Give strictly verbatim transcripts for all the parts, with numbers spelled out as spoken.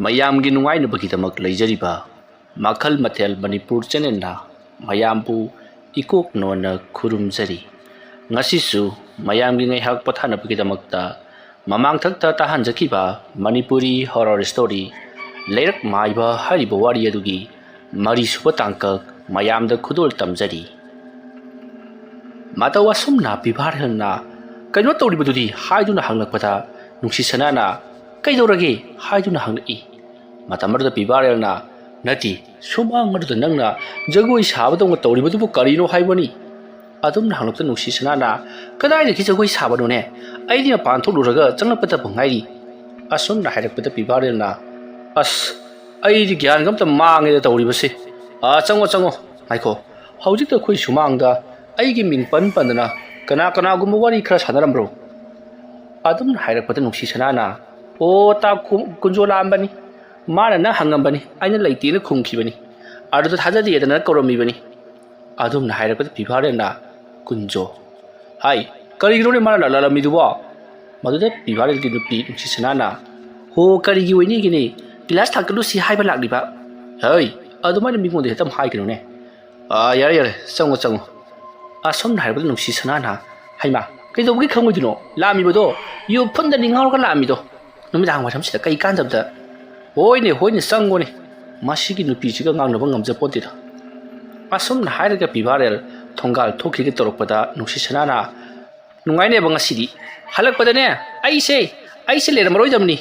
ꯃꯌꯥꯝꯒꯤ ꯅꯨꯡꯉꯥꯏꯅꯕꯒꯤꯗꯃꯛ ꯂꯩꯖꯔꯤꯕ ꯃꯈꯜ ꯃꯊꯦꯜ ꯃꯅꯤꯄꯨꯔ ꯆꯦꯅꯦꯜꯅ ꯃꯌꯥꯝꯕꯨ ꯏꯀꯣꯛ ꯅꯣꯟꯅ ꯈꯨꯔꯨꯝꯖꯔꯤ꯫ ꯉꯁꯤꯁꯨ ꯃꯌꯥꯝꯒꯤ ꯉꯥꯏꯍꯥꯛ ꯄꯣꯊꯥꯅꯕꯒꯤꯗꯃꯛꯇ ꯃꯃꯥꯡꯊꯛꯇ ꯇꯥꯍꯟꯖꯈꯤꯕ ꯃꯅꯤꯄꯨꯔꯤ ꯍꯣꯔꯔ ꯁ꯭ꯇꯣꯔꯤ ꯂꯩꯔꯛ ꯃꯥꯏꯕ ꯍꯥꯏꯔꯤꯕ ꯋꯥꯔꯤ ꯑꯗꯨꯒꯤ ꯃꯔꯤꯁꯨꯕ ꯇꯥꯡꯀꯛ ꯃꯌꯥꯝꯗ ꯈꯨꯗꯣꯜ ꯇꯝꯖꯔꯤ꯫ ꯃꯇꯧ ꯑꯁꯨꯝꯅ ꯄꯤꯚꯥꯔꯦꯜꯅ "ꯀꯩꯅꯣ ꯇꯧꯔꯤꯕꯗꯨꯗꯤ?" ꯍꯥꯏꯗꯨꯅ ꯍꯪꯂꯛꯄꯗ, ꯅꯨꯡꯁꯤ ꯁꯅꯥꯅ "ꯀꯩꯗꯧꯔꯒꯦ?" ꯍꯥꯏꯗꯨꯅ ꯍꯪꯂꯛꯏ꯫ ꯃꯇꯝ ꯑꯗꯨꯗ ꯄꯤꯚꯥꯔꯦꯜꯅ, "ꯅꯠꯇꯦ, ꯁꯨꯃꯥꯡ ꯑꯗꯨꯗ ꯅꯪꯅ ꯖꯒꯣꯏ ꯁꯥꯕꯗꯧꯅ ꯇꯧꯔꯤꯕꯗꯨꯕꯨ ꯀꯔꯤꯅꯣ ꯍꯥꯏꯕꯅꯤ?" ꯑꯗꯨꯝꯅ ꯍꯪꯂꯛꯇ ꯅꯨꯡꯁꯤ ꯁꯅꯥꯅ, "ꯀꯗꯥꯏꯗꯒꯤ ꯖꯒꯣꯏ ꯁꯥꯕꯅꯣꯅꯦ? ꯑꯩꯗꯤ ꯃꯄꯥꯟ ꯊꯣꯛꯂꯨꯔꯒ ꯆꯪꯂꯛꯄꯗ ꯉꯥꯏꯔꯤ꯫" ꯑꯁꯨꯝꯅ ꯍꯥꯏꯔꯛꯄꯗ ꯄꯤꯚꯥꯔꯦꯜꯅ, "ꯑꯁ, ꯑꯩꯗꯤ ꯒ꯭ꯌꯥꯟꯒ ꯑꯝꯇ ꯃꯥꯡꯉꯦꯗ ꯇꯧꯔꯤꯕꯁꯦ꯫ ꯑꯥ, ꯆꯪꯉꯣ, ꯆꯪꯉꯣ꯫ ꯉꯥꯏꯈꯣ, ꯍꯧꯖꯤꯛꯇ ꯑꯩꯈꯣꯏ ꯁꯨꯃꯥꯡꯗ ꯑꯩꯒꯤ ꯃꯤꯡ ꯄꯟ ꯄꯟꯗꯅ ꯀꯅꯥ ꯀꯅꯥꯒꯨꯝꯕ ꯋꯥꯔꯤ ꯈꯔ ꯁꯥꯟꯅꯔꯝꯕ꯭ꯔꯣ?" ꯑꯗꯨꯝꯅ ꯍꯥꯏꯔꯛꯄꯗ ꯅꯨꯡꯁꯤ ꯁꯅꯥꯅ, "ꯑꯣ, ꯇꯥ ꯀꯨ-, ꯀꯨꯟꯖꯣ ꯂꯥꯛꯑꯝꯕꯅꯤ꯫ ꯃꯥꯅ ꯅꯪ ꯍꯪꯉꯝꯕꯅꯤ, ꯑꯩꯅ ꯂꯩꯇꯦꯅ ꯈꯨꯝꯈꯤꯕꯅꯤ꯫ ꯑꯗꯨꯗ ꯊꯥꯖꯗꯦꯗꯅ ꯀꯧꯔꯝꯃꯤꯕꯅꯤ꯫" ꯑꯗꯨꯝꯅ ꯍꯥꯏꯔꯛꯄꯗ ꯄꯤꯚꯥꯔꯦꯜꯅ, "ꯀꯨꯟꯖꯣ? ꯍꯥꯏ, ꯀꯔꯤꯒꯤꯅꯣꯅꯦ ꯃꯥꯅ ꯂꯥꯛꯂꯝꯃꯤꯗꯨꯕꯣ?" ꯃꯗꯨꯗ ꯄꯤꯚꯥꯔꯦꯜꯒꯤ ꯅꯨꯄꯤ ꯅꯨꯡꯁꯤ ꯁꯅꯥꯅ, "ꯍꯣ, ꯀꯔꯤꯒꯤ ꯑꯣꯏꯅꯤꯒꯤꯅꯤ? ꯒꯤꯂꯥꯁ ꯊꯥꯡꯀꯠꯂꯨꯁꯤ ꯍꯥꯏꯕ ꯂꯥꯛꯂꯤꯕ꯫" "ꯍꯩ, ꯑꯗꯨꯃꯥꯏꯅ ꯃꯤꯉꯣꯟꯗ ꯍꯦꯛꯇ ꯍꯥꯏꯒꯅꯨꯅꯦ꯫ ꯑꯥ, ꯌꯥꯔꯦ, ꯌꯥꯔꯦ, ꯆꯪꯉꯣ, ꯆꯪꯉꯣ꯫" ꯑꯁꯨꯝꯅ ꯍꯥꯏꯔꯕꯗ ꯅꯨꯡꯁꯤ ꯁꯅꯥꯅ, "ꯍꯩꯃꯥ, ꯀꯩꯗꯧꯕꯒꯤ ꯈꯪꯉꯣꯏꯗꯣꯏꯅꯣ? ꯂꯥꯛꯑꯝꯃꯤꯕꯗꯣ ꯌꯨ ꯐꯨꯟꯗꯅꯤ ꯉꯥꯎꯔꯒ ꯂꯥꯛꯑꯝꯃꯤꯗꯣ꯫ ꯅꯨꯃꯤꯗꯥꯡ ꯋꯥꯏꯔꯝꯁꯤꯗ ꯀꯩ ꯀꯥꯟꯗꯕꯗ?" "ꯍꯣꯏꯅꯦ, ꯍꯣꯏꯅꯦ, ꯆꯪꯉꯣꯅꯦ꯫ ꯃꯁꯤꯒꯤ ꯅꯨꯄꯤꯁꯤꯒ ꯉꯥꯡꯅꯕ ꯉꯝꯖꯄꯣꯟꯇꯦꯗ꯫" ꯑꯁꯨꯝꯅ ꯍꯥꯏꯔꯒ ꯄꯤꯚꯥꯔꯦꯜ ꯊꯣꯡꯒꯥꯜ ꯊꯣꯛꯈꯤꯒꯦ ꯇꯧꯔꯛꯄꯗ ꯅꯨꯡꯁꯤ ꯁꯅꯥꯅ, "ꯅꯨꯡꯉꯥꯏꯅꯦꯕ ꯉꯁꯤꯗꯤ꯫ ꯍꯜꯂꯛꯄꯗꯅꯦ ꯑꯩꯁꯦ, ꯑꯩꯁꯦ ꯂꯩꯔꯝꯃꯔꯣꯏꯗꯕꯅꯤ꯫"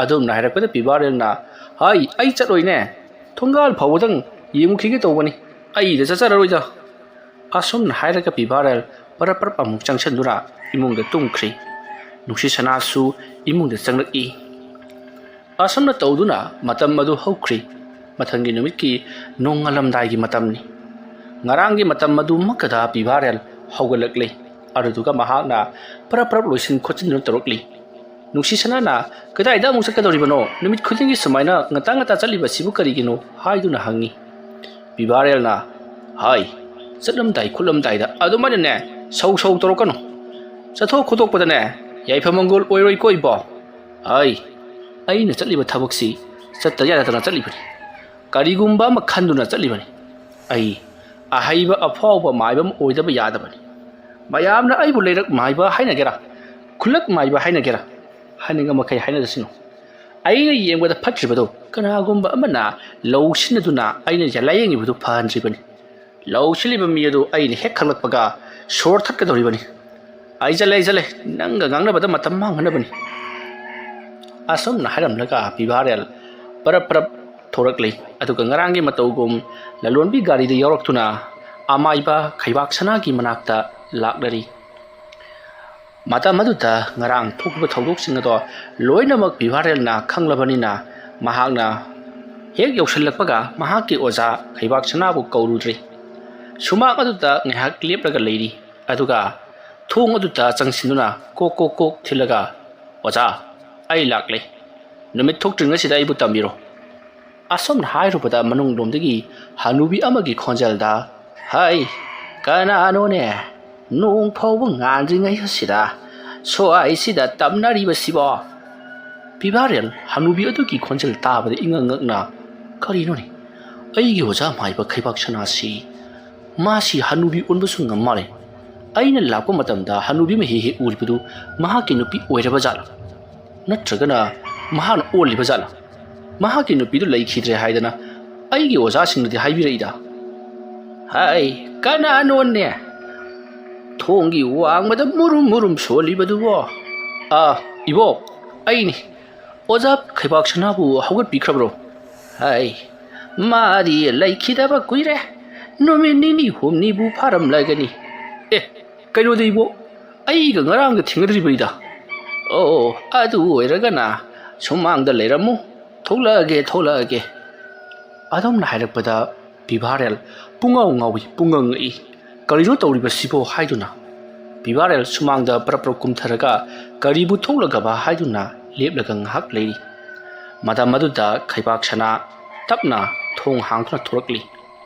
ꯑꯗꯨꯝꯅ ꯍꯥꯏꯔꯛꯄꯗ ꯄꯤꯚꯥꯔꯦꯜꯅ, "ꯍꯥꯏ, ꯑꯩ ꯆꯠꯂꯣꯏꯅꯦ꯫ ꯊꯣꯡꯒꯥꯜ ꯐꯥꯎꯕꯗꯪ ꯌꯦꯡꯉꯨꯈꯤꯒꯦ ꯇꯧꯕꯅꯤ꯫ ꯑꯩꯗ ꯆꯠꯆꯔꯔꯣꯏꯗ꯫" ꯑꯁꯨꯝꯅ ꯍꯥꯏꯔꯒ ꯄꯤꯚꯥꯔꯦꯜ ꯄꯔꯞ ꯄꯔꯞ ꯑꯃꯨꯛ ꯆꯪꯁꯤꯟꯗꯨꯅ ꯏꯃꯨꯡꯗ ꯇꯨꯝꯈ꯭ꯔꯤ꯫ ꯅꯨꯡꯁꯤ ꯁꯅꯥꯁꯨ ꯏꯃꯨꯡꯗ ꯆꯪꯂꯛꯏ꯫ ꯑꯁꯨꯝꯅ ꯇꯧꯗꯨꯅ ꯃꯇꯝ ꯑꯗꯨ ꯍꯧꯈ꯭ꯔꯤ꯫ ꯃꯊꯪꯒꯤ ꯅꯨꯃꯤꯠꯀꯤ ꯅꯣꯡꯉꯥꯜꯂꯝꯗꯥꯏꯒꯤ ꯃꯇꯝꯅꯤ꯫ ꯉꯔꯥꯡꯒꯤ ꯃꯇꯝ ꯑꯗꯨꯃꯛꯀꯗ ꯄꯤꯚꯥꯔꯦꯜ ꯍꯧꯒꯠꯂꯛꯂꯤ꯫ ꯑꯗꯨꯗꯨꯒ ꯃꯍꯥꯛꯅ ꯄꯔꯞ ꯄꯔꯞ ꯂꯣꯏꯁꯤꯟ ꯈꯣꯠꯆꯤꯟꯗꯨꯅ ꯇꯧꯔꯛꯂꯤ꯫ ꯅꯨꯡꯁꯤ ꯁꯅꯥꯅ, "ꯀꯗꯥꯏꯗ ꯑꯃꯨꯛ ꯆꯠꯀꯗꯧꯔꯤꯕꯅꯣ? ꯅꯨꯃꯤꯠ ꯈꯨꯗꯤꯡꯒꯤ ꯁꯨꯃꯥꯏꯅ ꯉꯟꯇꯥ ꯉꯟꯇꯥ ꯆꯠꯂꯤꯕꯁꯤꯕꯨ ꯀꯔꯤꯒꯤꯅꯣ?" ꯍꯥꯏꯗꯨꯅ ꯍꯪꯉꯤ꯫ ꯄꯤꯚꯥꯔꯦꯜꯅ, "ꯍꯥꯏ, ꯆꯠꯂꯝꯗꯥꯏ ꯈꯣꯠꯂꯝꯗꯥꯏꯗ ꯑꯗꯨꯃꯥꯏꯅꯅꯦ ꯁꯧ ꯁꯧ ꯇꯧꯔꯛꯀꯅꯨ꯫ ꯆꯠꯊꯣꯛ ꯈꯣꯠꯇꯣꯛꯄꯗꯅꯦ ꯌꯥꯏꯐ ꯃꯪꯒꯣꯜ ꯑꯣꯏꯔꯣꯏꯀꯣ ꯏꯕꯣ꯫ ꯍꯥꯏ, ꯑꯩꯅ ꯆꯠꯂꯤꯕ ꯊꯕꯛꯁꯤ ꯆꯠꯇ ꯌꯥꯗꯗꯅ ꯆꯠꯂꯤꯕꯅꯤ꯫ ꯀꯔꯤꯒꯨꯝꯕ ꯑꯃ ꯈꯟꯗꯨꯅ ꯆꯠꯂꯤꯕꯅꯤ꯫ ꯑꯩ ꯑꯍꯩꯕ ꯑꯐꯥꯎꯕ ꯃꯥꯏꯕ ꯑꯃ ꯑꯣꯏꯗꯕ ꯌꯥꯗꯕꯅꯤ꯫ ꯃꯌꯥꯝꯅ ꯑꯩꯕꯨ ꯂꯩꯔꯛ ꯃꯥꯏꯕ ꯍꯥꯏꯅꯒꯦꯔꯥ, ꯈꯨꯜꯂꯛ ꯃꯥꯏꯕ ꯍꯥꯏꯅꯒꯦꯔꯥ, ꯍꯥꯏꯅꯤꯡꯕ ꯃꯈꯩ ꯍꯥꯏꯅꯔꯁꯅꯨ꯫ ꯑꯩꯅ ꯌꯦꯡꯕꯗ ꯐꯠꯇ꯭ꯔꯤꯕꯗꯨ ꯀꯅꯥꯒꯨꯝꯕ ꯑꯃꯅ ꯂꯧꯁꯤꯟꯅꯗꯨꯅ ꯑꯩꯅ ꯂꯥꯌꯦꯡꯉꯤꯕꯗꯨ ꯐꯍꯟꯗ꯭ꯔꯤꯕꯅꯤ꯫ ꯂꯧꯁꯤꯜꯂꯤꯕ ꯃꯤ ꯑꯗꯨ ꯑꯩꯅ ꯍꯦꯛ ꯈꯪꯂꯛꯄꯒ ꯁꯣꯔ ꯊꯠꯀꯗꯧꯔꯤꯕꯅꯤ꯫ ꯑꯩ ꯆꯠꯂꯦ, ꯑꯩ ꯆꯠꯂꯦ, ꯅꯪꯒ ꯉꯥꯡꯅꯕꯗ ꯃꯇꯝ ꯃꯥꯡꯍꯟꯅꯕꯅꯤ꯫ ꯑꯁꯨꯝꯅ ꯍꯥꯏꯔꯝꯂꯒ ꯄꯤꯚꯥꯔꯦꯜ ꯄꯔꯞ ꯄꯔꯞ ꯊꯣꯔꯛꯂꯤ꯫ ꯑꯗꯨꯒ ꯉꯔꯥꯡꯒꯤ ꯃꯇꯧꯒꯨꯝ ꯂꯂꯣꯟꯕꯤ ꯒꯥꯔꯤꯗ ꯌꯥꯎꯔꯛꯇꯨꯅ ꯑꯃꯥꯏꯕ ꯈꯩꯕꯥꯛ ꯁꯅꯥꯒꯤ ꯃꯅꯥꯛꯇ ꯂꯥꯛꯂꯔꯤ꯫ ꯃꯇꯝ ꯑꯗꯨꯗ ꯉꯔꯥꯡ ꯊꯣꯛꯈꯤꯕ ꯊꯧꯗꯣꯛꯁꯤꯡ ꯑꯗꯣ ꯂꯣꯏꯅꯃꯛ ꯄꯤꯚꯥꯔꯦꯜꯅ ꯈꯪꯂꯕꯅꯤꯅ ꯃꯍꯥꯛꯅ ꯍꯦꯛ ꯌꯧꯁꯤꯜꯂꯛꯄꯒ ꯃꯍꯥꯛꯀꯤ ꯑꯣꯖꯥ ꯈꯩꯕꯥꯛ ꯁꯅꯥꯕꯨ ꯀꯧꯔꯨꯗ꯭ꯔꯤ꯫ ꯁꯨꯃꯥꯡ ꯑꯗꯨꯗ ꯉꯥꯏꯍꯥꯛ ꯂꯦꯞꯂꯒ ꯂꯩꯔꯤ꯫ ꯑꯗꯨꯒ ꯊꯣꯡ ꯑꯗꯨꯗ ꯆꯪꯁꯤꯟꯗꯨꯅ ꯀꯣꯛ ꯀꯣꯛ ꯀꯣꯛ ꯊꯤꯜꯂꯒ, "ꯑꯣꯖꯥ, ꯑꯩ ꯂꯥꯛꯂꯦ꯫ ꯅꯨꯃꯤꯠ ꯊꯣꯛꯇ꯭ꯔꯤꯉꯩꯁꯤꯗ ꯑꯩꯕꯨ ꯇꯝꯕꯤꯔꯣ"꯫ ꯑꯁꯨꯝꯅ ꯍꯥꯏꯔꯨꯕꯗ ꯃꯅꯨꯡꯂꯣꯝꯗꯒꯤ ꯍꯅꯨꯕꯤ ꯑꯃꯒꯤ ꯈꯣꯟꯖꯦꯜꯗ, "ꯍꯩ, ꯀꯅꯥꯅꯣꯅꯦ? ꯅꯣꯡ ꯐꯥꯎꯕ ꯉꯥꯟꯗ꯭ꯔꯤꯉꯩ ꯑꯁꯤꯗ ꯁ꯭ꯋꯥꯏꯁꯤꯗ ꯇꯝꯅꯔꯤꯕꯁꯤꯕꯣ?" ꯄꯤꯚꯥꯔꯦꯜ ꯍꯅꯨꯕꯤ ꯑꯗꯨꯒꯤ ꯈꯣꯟꯖꯦꯜ ꯇꯥꯕꯗ ꯏꯉꯛ ꯉꯛꯅ, "ꯀꯔꯤꯅꯣꯅꯦ? ꯑꯩꯒꯤ ꯑꯣꯖꯥ ꯃꯥꯏꯕ ꯈꯩꯕꯥꯛ ꯁꯅꯥꯁꯤ ꯃꯥꯁꯤ ꯍꯅꯨꯕꯤ ꯑꯣꯟꯕꯁꯨ ꯉꯝ ꯃꯥꯜꯂꯦ꯫ ꯑꯩꯅ ꯂꯥꯛꯄ ꯃꯇꯝꯗ ꯍꯅꯨꯕꯤ ꯑꯃ ꯍꯦꯛ ꯍꯦꯛ ꯎꯔꯤꯕꯗꯨ ꯃꯍꯥꯛꯀꯤ ꯅꯨꯄꯤ ꯑꯣꯏꯔꯕ ꯖꯥꯠꯂꯥ? ꯅꯠꯇ꯭ꯔꯒꯅ ꯃꯍꯥꯛꯅ ꯑꯣꯜꯂꯤꯕ ꯖꯥꯠꯂꯥ? ꯃꯍꯥꯛꯀꯤ ꯅꯨꯄꯤꯗꯨ ꯂꯩꯈꯤꯗ꯭ꯔꯦ ꯍꯥꯏꯗꯅ ꯑꯩꯒꯤ ꯑꯣꯖꯥꯁꯤꯡꯅꯗꯤ ꯍꯥꯏꯕꯤꯔꯛꯏꯗ"꯫ "ꯍꯥꯏ, ꯀꯅꯥꯅꯣꯅꯦ? ꯊꯣꯡꯒꯤ ꯋꯥꯡꯃꯗ ꯃꯨꯔꯨꯝ ꯃꯨꯔꯨꯝ ꯁꯣꯜꯂꯤꯕꯗꯨꯕꯣ?" "ꯑꯥ, ꯏꯕꯣꯛ, ꯑꯩꯅꯤ꯫ ꯑꯣꯖꯥ ꯈꯩꯕꯥꯛ ꯁꯅꯥꯕꯨ ꯍꯧꯒꯠꯄꯤꯈ꯭ꯔꯕ꯭ꯔꯣ?" "ꯍꯥꯏ, ꯃꯥꯗꯤ ꯂꯩꯈꯤꯗꯕ ꯀꯨꯏꯔꯦ꯫ ꯅꯨꯃꯤꯠ ꯅꯤꯅꯤ ꯍꯨꯝꯅꯤꯕꯨ ꯐꯥꯔꯝꯂꯒꯅꯤ"꯫ "ꯑꯦ, ꯀꯩꯅꯣꯗ ꯏꯕꯣꯛ, ꯑꯩꯒ ꯉꯔꯥꯡꯒ ꯊꯦꯡꯅꯗ꯭ꯔꯤꯕꯅꯤꯗ"꯫ "ꯑꯣ, ꯑꯗꯨ ꯑꯣꯏꯔꯒꯅ ꯁꯨꯃꯥꯡꯗ ꯂꯩꯔꯝꯃꯨ꯫ ꯊꯣꯛꯂꯛꯑꯒꯦ, ꯊꯣꯛꯂꯛꯑꯒꯦ"꯫ ꯑꯗꯨꯝꯅ ꯍꯥꯏꯔꯛꯄꯗ ꯄꯤꯚꯥꯔꯦꯜ ꯄꯨꯡꯉꯥꯎ ꯉꯥꯎꯏ, ꯄꯨꯡꯉꯛ ꯉꯛꯏ꯫ "ꯀꯔꯤꯅꯣ ꯇꯧꯔꯤꯕꯁꯤꯕꯣ?" ꯍꯥꯏꯗꯨꯅ ꯄꯤꯚꯥꯔꯦꯜ ꯁꯨꯃꯥꯡꯗ ꯄꯔꯞ ꯄꯔꯞ ꯀꯨꯝꯊꯔꯒ ꯀꯔꯤꯕꯨ ꯊꯣꯛꯂꯒꯕ ꯍꯥꯏꯗꯨꯅ ꯂꯦꯞꯂꯒ ꯉꯥꯏꯍꯥꯛ ꯂꯩꯔꯤ꯫ ꯃꯇꯝ ꯑꯗꯨꯗ ꯈꯩꯕꯥꯛ ꯁꯅꯥ ꯇꯞꯅ ꯊꯣꯡ ꯍꯥꯡꯗꯨꯅ ꯊꯣꯔꯛꯂꯤ꯫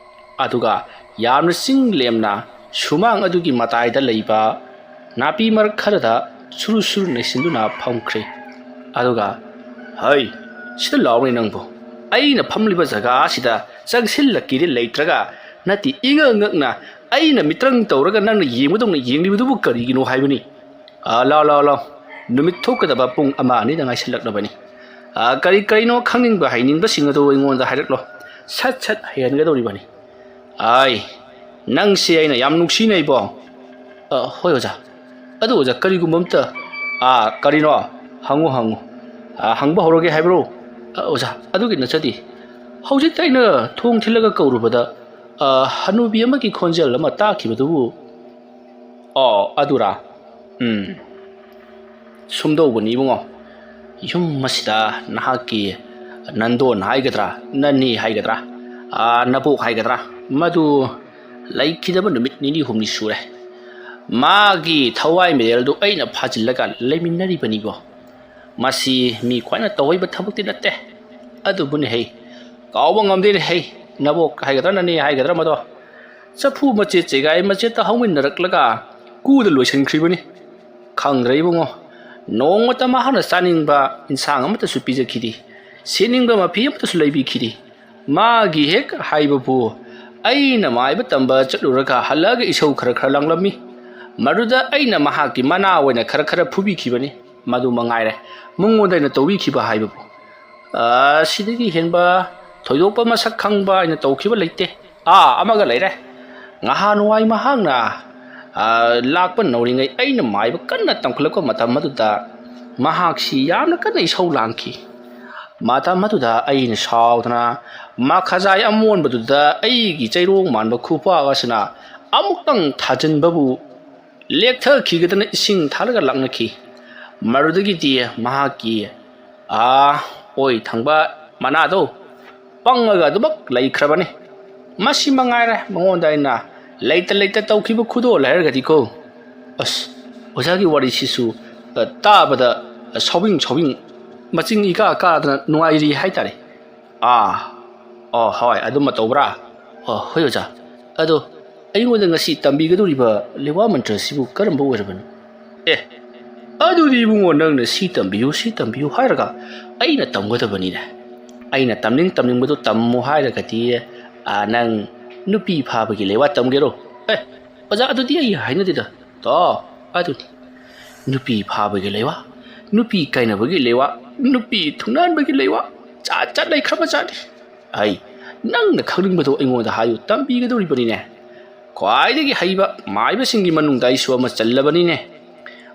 ꯑꯗꯨꯒ ꯌꯥꯝꯅ ꯆꯤꯡ ꯂꯦꯝꯅ ꯁꯨꯃꯥꯡ ꯑꯗꯨꯒꯤ ꯃꯇꯥꯏꯗ ꯂꯩꯕ ꯅꯥꯄꯤ ꯃꯔꯛ ꯈꯔꯗ ꯁꯨꯔꯨ ꯁꯨꯔꯨ ꯅꯩꯁꯤꯟꯗꯨꯅ ꯐꯝꯈ꯭ꯔꯦ꯫ ꯑꯗꯨꯒ "ꯍꯩ, ꯁꯤꯗ ꯂꯥꯎꯅꯦ ꯅꯪꯕꯨ꯫ ꯑꯩꯅ ꯐꯝꯂꯤꯕ ꯖꯒꯥ ꯑꯁꯤꯗ ꯆꯪꯁꯤꯜꯂꯛꯀꯦꯗꯤ ꯂꯩꯇ꯭ꯔꯒ, ꯅꯠꯇꯦ, ꯏꯉꯛ ꯉꯛꯅ ꯑꯩꯅ ꯃꯤꯇ꯭ꯔꯪ ꯇꯧꯔꯒ ꯅꯪꯅ ꯌꯦꯡꯕꯗꯧꯅ ꯌꯦꯡꯂꯤꯕꯗꯨꯕꯨ ꯀꯔꯤꯒꯤꯅꯣ ꯍꯥꯏꯕꯅꯤ? ꯑꯥ, ꯂꯥꯎ, ꯂꯥꯎ, ꯂꯥꯎ꯫ ꯅꯨꯃꯤꯠ ꯊꯣꯛꯀꯗꯕ ꯄꯨꯡ ꯑꯃ ꯑꯅꯤꯗ ꯉꯥꯏꯁꯤꯜꯂꯛꯂꯕꯅꯤ꯫ ꯑꯥ, ꯀꯔꯤ ꯀꯔꯤꯅꯣ ꯈꯪꯅꯤꯡꯕ ꯍꯩꯅꯤꯡꯕꯁꯤꯡ ꯑꯗꯨ ꯑꯩꯉꯣꯟꯗ ꯍꯥꯏꯔꯛꯂꯣ꯫ ꯁꯠ ꯁꯠ ꯍꯩꯍꯟꯒꯗꯧꯔꯤꯕꯅꯤ꯫" "ꯑꯥꯏ, ꯅꯪꯁꯦ ꯑꯩꯅ ꯌꯥꯝ ꯅꯨꯡꯁꯤꯅꯩꯕꯣ꯫" "ꯑ, ꯍꯣꯏ ꯑꯣꯖꯥ꯫ ꯑꯗꯨ ꯑꯣꯖꯥ, ꯀꯔꯤꯒꯨꯝꯕ ꯑꯝꯇ..." "ꯑꯥ, ꯀꯔꯤꯅꯣ? ꯍꯪꯉꯨ, ꯍꯪꯉꯨ꯫ ꯑꯥ, ꯍꯪꯕ ꯍꯧꯔꯒꯦ ꯍꯥꯏꯕ꯭ꯔꯣ?" "ꯑ, ꯑꯣꯖꯥ, ꯑꯗꯨꯒꯤ ꯅꯠꯆꯗꯦ꯫ ꯍꯧꯖꯤꯛꯇ ꯑꯩꯅ ꯊꯣꯡ ꯊꯤꯜꯂꯒ ꯀꯧꯔꯨꯕꯗ, ꯑ, ꯍꯅꯨꯕꯤ ꯑꯃꯒꯤ ꯈꯣꯟꯖꯦꯜ ꯑꯃ ꯇꯥꯈꯤꯕꯗꯨꯕꯨ..." "ꯑꯣ, ꯑꯗꯨꯔꯥ? ꯎꯝ꯫ ꯁꯨꯝꯗꯧꯕꯅꯤ ꯏꯕꯨꯡꯉꯣ, ꯌꯨꯝ ꯑꯁꯤꯗ ꯅꯍꯥꯛꯀꯤ ꯅꯟꯗꯣꯟ ꯍꯥꯏꯒꯗ꯭ꯔꯥ, ꯅꯅꯦ ꯍꯥꯏꯒꯗ꯭ꯔꯥ, ꯑꯥ, ꯅꯕꯣꯛ ꯍꯥꯏꯒꯗ꯭ꯔꯥ, ꯃꯗꯨ ꯂꯩꯈꯤꯗꯕ ꯅꯨꯃꯤꯠ ꯅꯤꯅꯤ ꯍꯨꯝꯅꯤ ꯁꯨꯔꯦ꯫ ꯃꯥꯒꯤ ꯊꯋꯥꯏ ꯃꯔꯦꯜꯗꯨ ꯑꯩꯅ ꯐꯥꯖꯤꯜꯂꯒ ꯂꯩꯃꯤꯟꯅꯔꯤꯕꯅꯤꯕꯣ꯫ ꯃꯁꯤ ꯃꯤ ꯈ꯭ꯋꯥꯏꯅ ꯇꯧꯍꯩꯕ ꯊꯕꯛꯇꯤ ꯅꯠꯇꯦ꯫ ꯑꯗꯨꯕꯨꯅꯦ ꯍꯩ, ꯀꯥꯎꯕ ꯉꯝꯗꯦꯅꯦ ꯍꯩ, ꯅꯕꯣꯛ ꯍꯥꯏꯒꯗ꯭ꯔꯥ, ꯅꯅꯦ ꯍꯥꯏꯒꯗ꯭ꯔꯥ, ꯃꯗꯣ ꯆꯐꯨ ꯃꯆꯦꯠ ꯆꯦꯒꯥꯏ ꯃꯆꯦꯠꯇ ꯍꯧꯃꯤꯟꯅꯔꯛꯂꯒ ꯀꯨꯗ ꯂꯣꯏꯁꯤꯟꯈ꯭ꯔꯤꯕꯅꯤ꯫ ꯈꯪꯗ꯭ꯔꯦ ꯏꯕꯨꯡꯉꯣ, ꯅꯣꯡꯃꯇ ꯃꯍꯥꯛꯅ ꯆꯥꯅꯤꯡꯕ ꯏꯟꯁꯥꯡ ꯑꯃꯠꯇꯁꯨ ꯄꯤꯖꯈꯤꯗꯦ, ꯁꯦꯠꯅꯤꯡꯕ ꯃꯐꯤ ꯑꯃꯠꯇꯁꯨ ꯂꯩꯕꯤꯈꯤꯗꯦ꯫ ꯃꯥꯒꯤ ꯍꯦꯛ ꯍꯥꯏꯕꯕꯨ, ꯑꯩꯅ ꯃꯥꯏꯕ ꯇꯝꯕ ꯆꯠꯂꯨꯔꯒ ꯍꯜꯂꯛꯑꯒ ꯏꯁꯧ ꯈꯔ ꯈꯔ ꯂꯥꯡꯂꯝꯃꯤ꯫ ꯃꯗꯨꯗ ꯑꯩꯅ ꯃꯍꯥꯛꯀꯤ ꯃꯅꯥ ꯑꯣꯏꯅ ꯈꯔ ꯈꯔ ꯐꯨꯕꯤꯈꯤꯕꯅꯤ꯫ ꯃꯗꯨ ꯃꯉꯥꯏꯔꯦ ꯃꯉꯣꯟꯗ ꯑꯩꯅ ꯇꯧꯕꯤꯈꯤꯕ ꯍꯥꯏꯕꯕꯨ꯫ ꯑ, ꯁꯤꯗꯒꯤ ꯍꯦꯟꯕ ꯊꯣꯏꯗꯣꯛꯄ ꯃꯁꯛ ꯈꯪꯕ ꯑꯩꯅ ꯇꯧꯈꯤꯕ ꯂꯩꯇꯦ꯫ ꯑꯥ, ꯑꯃꯒ ꯂꯩꯔꯦ꯫ ꯉꯍꯥꯟꯋꯥꯏ ꯃꯍꯥꯛꯅ, ꯑ, ꯂꯥꯛꯄ ꯅꯧꯔꯤꯉꯩ ꯑꯩꯅ ꯃꯥꯏꯕ ꯀꯟꯅ ꯇꯝꯈꯠꯂꯛꯄ ꯃꯇꯝ ꯑꯗꯨꯗ ꯃꯍꯥꯛꯁꯤ ꯌꯥꯝꯅ ꯀꯟꯅ ꯏꯁꯧ ꯂꯥꯡꯈꯤ꯫ ꯃꯇꯝ ꯑꯗꯨꯗ ꯑꯩꯅ ꯁꯥꯎꯗꯅ ꯃꯈꯖꯥꯏ ꯑꯃꯣꯟꯕꯗꯨꯗ ꯑꯩꯒꯤ ꯆꯩꯔꯣꯡ ꯃꯥꯟꯕ ꯈꯨꯄꯥꯛ ꯑꯁꯤꯅ ꯑꯃꯨꯛꯇꯪ ꯊꯥꯖꯤꯟꯕꯕꯨ ꯂꯦꯛꯊꯈꯤꯒꯗꯅ ꯏꯁꯤꯡ ꯊꯥꯔꯒ ꯂꯥꯛꯅꯈꯤ꯫ ꯃꯗꯨꯗꯒꯤꯗꯤ ꯃꯍꯥꯛꯀꯤ, ꯑꯥ, ꯑꯣꯏ ꯊꯪꯕ ꯃꯅꯥꯗꯣ ꯄꯪꯉꯒ ꯑꯗꯨꯃꯛ ꯂꯩꯈ꯭ꯔꯕꯅꯤ꯫ ꯃꯁꯤ ꯃꯉꯥꯏꯔꯦ ꯃꯉꯣꯟꯗ ꯑꯩꯅ ꯂꯩꯇ ꯂꯩꯇ ꯇꯧꯈꯤꯕ ꯈꯨꯗꯣꯜ ꯍꯥꯏꯔꯒꯗꯤꯀꯣ꯫ ꯑꯁ, ꯑꯣꯖꯥꯒꯤ ꯋꯥꯔꯤꯁꯤꯁꯨ, ꯑ, ꯇꯥꯕꯗ, ꯑ, ꯁꯥꯎꯕꯤꯡ ꯁꯥꯎꯕꯤꯡ ꯃꯆꯤꯡ ꯏꯀꯥ ꯀꯥꯗꯅ ꯅꯨꯡꯉꯥꯏꯔꯤ ꯍꯥꯏꯇꯥꯔꯦ꯫ ꯑꯥ, ꯑꯣ, ꯍꯣꯏ, ꯑꯗꯨꯃ ꯇꯧꯕ꯭ꯔꯥ? ꯑꯣ, ꯍꯣꯏ, ꯑꯣꯖꯥ꯫ ꯑꯗꯣ ꯑꯩꯉꯣꯟꯗ ꯉꯁꯤ ꯇꯝꯕꯤꯒꯗꯧꯔꯤꯕ ꯂꯦꯋꯥ ꯃꯟꯇ꯭ꯔꯁꯤꯕꯨ ꯀꯔꯝꯕ ꯑꯣꯏꯔꯕꯅꯣ? ꯑꯦ, "ꯑꯗꯨꯗꯤ ꯏꯕꯨꯡꯉꯣ, ꯅꯪꯅ ꯁꯤ ꯇꯝꯕꯤꯌꯨ, ꯁꯤ ꯇꯝꯕꯤꯌꯨ ꯍꯥꯏꯔꯒ ꯑꯩꯅ ꯇꯝꯒꯗꯕꯅꯤꯅꯦ꯫ ꯑꯩꯅ ꯇꯝꯅꯤꯡ ꯇꯝꯅꯤꯡꯕꯗꯨ ꯇꯝꯃꯨ ꯍꯥꯏꯔꯒꯗꯤ, ꯑ, ꯅꯪ ꯅꯨꯄꯤ ꯐꯥꯕꯒꯤ ꯂꯩꯋꯥ ꯇꯝꯒꯦꯔꯣ?" "ꯑꯦ, ꯑꯣꯖꯥ, ꯑꯗꯨꯗꯤ ꯑꯩ ꯍꯥꯏꯅꯗꯦꯗ꯫ ꯇꯣ, ꯑꯗꯨꯅꯤ꯫ ꯅꯨꯄꯤ ꯐꯥꯕꯒꯤ ꯂꯩꯋꯥ, ꯅꯨꯄꯤ ꯀꯥꯏꯅꯕꯒꯤ ꯂꯩꯋꯥ, ꯅꯨꯄꯤ ꯊꯨꯡꯅꯍꯟꯕꯒꯤ ꯂꯩꯋꯥ, ꯖꯥꯠ ꯖꯥꯠ ꯂꯩꯈ꯭ꯔꯕ ꯖꯥꯠꯅꯤ꯫ ꯑꯩ, ꯅꯪꯅ ꯈꯪꯅꯤꯡꯕꯗꯣ ꯑꯩꯉꯣꯟꯗ ꯍꯥꯏꯌꯨ, ꯇꯝꯕꯤꯒꯗꯧꯔꯤꯕꯅꯤꯅꯦ꯫ ꯈ꯭ꯋꯥꯏꯗꯒꯤ ꯍꯩꯕ ꯃꯥꯏꯕꯁꯤꯡꯒꯤ ꯃꯅꯨꯡꯗ ꯑꯩꯁꯨ ꯑꯃ ꯆꯜꯂꯕꯅꯤꯅꯦ꯫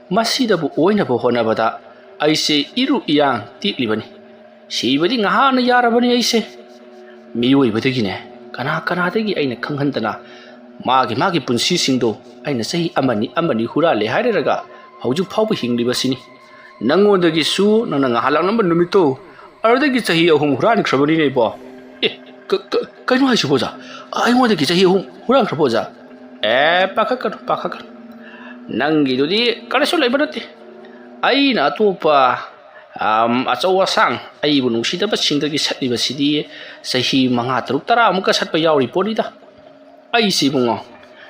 ꯃꯁꯤꯗꯕꯨ ꯑꯣꯏꯅꯕ ꯍꯣꯠꯅꯕꯗ ꯑꯩꯁꯦ ꯏꯔꯨ ꯏꯌꯥꯡ ꯇꯦꯛꯂꯤꯕꯅꯤ꯫ ꯁꯤꯕꯗꯤ ꯉꯍꯥꯟꯅ ꯌꯥꯔꯕꯅꯤ ꯑꯩꯁꯦ꯫ ꯃꯤꯑꯣꯏꯕꯗꯒꯤꯅꯦ, ꯀꯅꯥ ꯀꯅꯥꯗꯒꯤ ꯑꯩꯅ ꯈꯪꯍꯟꯗꯅ ꯃꯥꯒꯤ ꯃꯥꯒꯤ ꯄꯨꯟꯁꯤꯁꯤꯡꯗꯣ ꯑꯩꯅ ꯆꯍꯤ ꯑꯃꯅꯤ ꯑꯃꯅꯤ ꯍꯨꯔꯥꯜꯂꯦ ꯍꯥꯏꯔꯒ ꯍꯧꯖꯤꯛ ꯐꯥꯎꯕ ꯍꯤꯡꯂꯤꯕꯁꯤꯅꯤ꯫ ꯅꯪꯉꯣꯟꯗꯒꯤꯁꯨ ꯅꯪꯅ ꯉꯍꯥꯟ ꯂꯥꯛꯂꯝꯕ ꯅꯨꯃꯤꯠꯇꯣ, ꯑꯗꯨꯗꯒꯤ ꯆꯍꯤ ꯑꯍꯨꯝ ꯍꯨꯔꯥꯟꯈ꯭ꯔꯕꯅꯤꯅꯦ ꯏꯕꯣ꯫ ꯑꯦ, ꯀ-, ꯀ-, ꯀꯩꯅꯣ ꯍꯥꯏꯁꯤꯕꯣ ꯑꯣꯖꯥ? ꯑꯩꯉꯣꯟꯗꯒꯤ ꯆꯍꯤ ꯑꯍꯨꯝ ꯍꯨꯔꯥꯟꯈ꯭ꯔꯕꯣ ꯑꯣꯖꯥ? ꯑꯦ, ꯄꯥꯈꯠꯀꯅꯨ, ꯄꯥꯈꯠꯀꯅꯨ꯫ ꯅꯪꯒꯤꯗꯨꯗꯤ ꯀꯔꯤꯁꯨ ꯂꯩꯕ ꯅꯠꯇꯦ꯫ ꯑꯩꯅ ꯑꯇꯣꯞꯄ, ꯑꯝ, ꯑꯆꯧ ꯑꯁꯥꯡ ꯑꯩꯕꯨ ꯅꯨꯡꯁꯤꯗꯕꯁꯤꯡꯗꯒꯤ ꯁꯠꯂꯤꯕꯁꯤꯗꯤ ꯆꯍꯤ ꯃꯉꯥ, ꯇꯔꯨꯛ, ꯇꯔꯥꯃꯨꯛꯀ ꯁꯠꯄ ꯌꯥꯎꯔꯤ ꯄꯣꯠꯅꯤꯗ꯫ ꯑꯩꯁꯤ ꯏꯕꯨꯡꯉꯣ,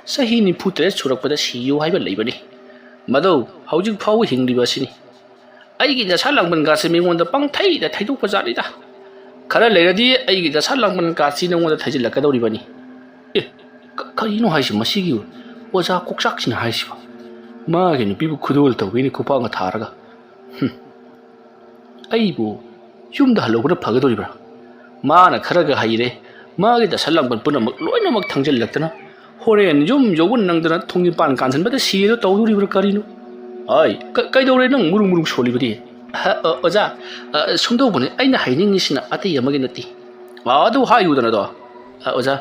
ꯆꯍꯤ ꯅꯤꯐꯨ ꯇꯔꯦꯠ ꯁꯨꯔꯛꯄꯗ ꯁꯤꯌꯨ ꯍꯥꯏꯕ ꯂꯩꯕꯅꯤ꯫ ꯃꯗꯨ ꯍꯧꯖꯤꯛ ꯐꯥꯎꯕ ꯍꯤꯡꯂꯤꯕ ꯑꯁꯤꯅꯤ꯫ ꯑꯩꯒꯤ ꯗꯁꯥ ꯂꯥꯡꯕꯟꯒꯥꯁꯦ ꯃꯤꯉꯣꯟꯗ ꯄꯪꯊꯩꯗ ꯊꯩꯗꯣꯛꯄ ꯖꯥꯠꯅꯤꯗ꯫ ꯈꯔ ꯂꯩꯔꯗꯤ ꯑꯩꯒꯤ ꯗꯁꯥ ꯂꯥꯡꯕꯟꯒꯥꯁꯤ ꯅꯉꯣꯟꯗ ꯊꯩꯖꯤꯜꯂꯛꯀꯗꯧꯔꯤꯕꯅꯤ꯫ ꯑꯦ, ꯀ-, ꯀꯔꯤꯅꯣ ꯍꯥꯏꯁꯤ ꯃꯁꯤꯒꯤ ꯑꯣꯖꯥ ꯀꯣꯛꯆꯥꯛꯁꯤꯅ ꯍꯥꯏꯁꯤꯕꯣ? ꯃꯥꯒꯤ ꯅꯨꯄꯤꯕꯨ ꯈꯨꯗꯣꯜ ꯇꯧꯒꯦꯅ ꯈꯨꯄꯥꯛꯅ ꯊꯥꯔꯒ꯫ ꯍꯨꯝ꯫ ꯑꯩꯕꯨ ꯌꯨꯝꯗ ꯍꯜꯂꯧꯕꯅ ꯐꯒꯗꯧꯔꯤꯕ꯭ꯔꯥ? ꯃꯥꯅ ꯈꯔꯒ ꯍꯩꯔꯦ, ꯃꯥꯒꯤ ꯗꯁꯥ ꯂꯥꯡꯕꯟ ꯄꯨꯝꯅꯃꯛ ꯂꯣꯏꯅꯃꯛ ꯊꯪꯖꯤꯜꯂꯛꯇꯅ ꯍꯣꯔꯦꯟ ꯌꯨꯝ ꯌꯧꯕ ꯅꯪꯗꯅ ꯊꯣꯡ ꯅꯤꯄꯥꯟ ꯀꯥꯟꯁꯤꯟꯕꯗ ꯁꯤꯔꯦꯗꯣ ꯇꯧꯗꯣꯔꯤꯕ꯭ꯔꯥ ꯀꯔꯤꯅꯣ? ꯑꯩ, ꯀ-, ꯀꯩꯗꯧꯔꯦ ꯅꯪ ꯃꯨꯔꯨ ꯃꯨꯔꯨ ꯁꯣꯜꯂꯤꯕꯗꯤ? ꯍ, ꯑ, ꯑꯣꯖꯥ, ꯑ, ꯁꯨꯝꯗꯧꯕꯅꯤ, ꯑꯩꯅ ꯍꯥꯏꯅꯤꯡꯉꯤꯁꯤꯅ ꯑꯇꯩ ꯑꯃꯒꯤ ꯅꯠꯇꯦ꯫ ꯑ, ꯑꯗꯨ ꯍꯥꯏꯌꯨꯗꯅꯗꯣ꯫ ꯑ, ꯑꯣꯖꯥ,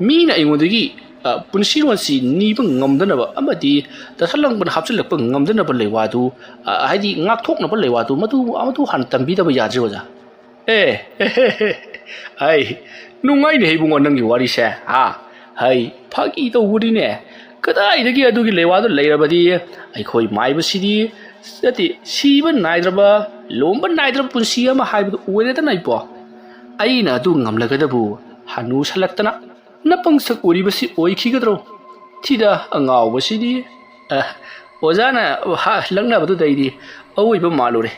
ꯃꯤꯅ ꯑꯩꯉꯣꯟꯗꯒꯤ, ꯑ, ꯄꯨꯟꯁꯤꯔꯣꯟꯁꯤ ꯅꯤꯕ ꯉꯝꯗꯅꯕ ꯑꯃꯗꯤ ꯗꯁꯥ ꯂꯥꯡꯕꯟ ꯍꯥꯞꯆꯤꯜꯂꯛꯄ ꯉꯝꯗꯅꯕ ꯂꯩꯋꯥꯗꯨ, ꯑ, ꯍꯥꯏꯗꯤ ꯉꯥꯛꯊꯣꯛꯅꯕ ꯂꯩꯋꯥꯗꯨ, ꯃꯗꯨ, ꯃꯗꯨ ꯍꯥꯟꯅ ꯇꯝꯕꯤꯗꯕ ꯌꯥꯗ꯭ꯔꯦ ꯑꯣꯖꯥ꯫ ꯑꯦ, ꯑꯩ, ꯅꯨꯡꯉꯥꯏꯅꯦ ꯏꯕꯨꯡꯉꯣ ꯅꯪꯒꯤ ꯋꯥꯔꯤꯁꯦ, ꯍꯥ? ꯍꯩ, ꯐꯥꯒꯤ ꯇꯧꯕꯅꯤꯅꯦ꯫ ꯀꯗꯥꯏꯗꯒꯤ ꯑꯗꯨꯒꯤ ꯂꯩꯋꯥꯗꯨ ꯂꯩꯔꯕꯗꯤ ꯑꯩꯈꯣꯏ ꯃꯥꯏꯕꯁꯤꯗꯤ, ꯅꯠꯇꯦ, ꯁꯤꯕ ꯅꯥꯏꯗ꯭ꯔꯕ, ꯂꯣꯝꯕ ꯅꯥꯏꯗ꯭ꯔꯕ ꯄꯨꯟꯁꯤ ꯑꯃ ꯍꯥꯏꯕꯗꯨ ꯑꯣꯏꯔꯦꯗꯅ ꯏꯕꯣ꯫ ꯑꯩꯅ ꯑꯗꯨ ꯉꯝꯂꯒꯗꯕꯨ ꯍꯅꯨꯁꯜꯂꯛꯇꯅ ꯅꯄꯪꯁꯛ ꯑꯣꯏꯔꯤꯕꯁꯤ ꯑꯣꯏꯈꯤꯒꯗ꯭ꯔꯣ? ꯊꯤꯗ ꯑꯉꯥꯎꯕꯁꯤꯗꯤ꯫ ꯑ, ꯑꯣꯖꯥꯅ ꯍꯥ-, ꯂꯛꯅꯕꯗꯨꯗ ꯑꯩꯗꯤ ꯑꯋꯣꯏꯕ ꯃꯥꯜꯂꯨꯔꯦ꯫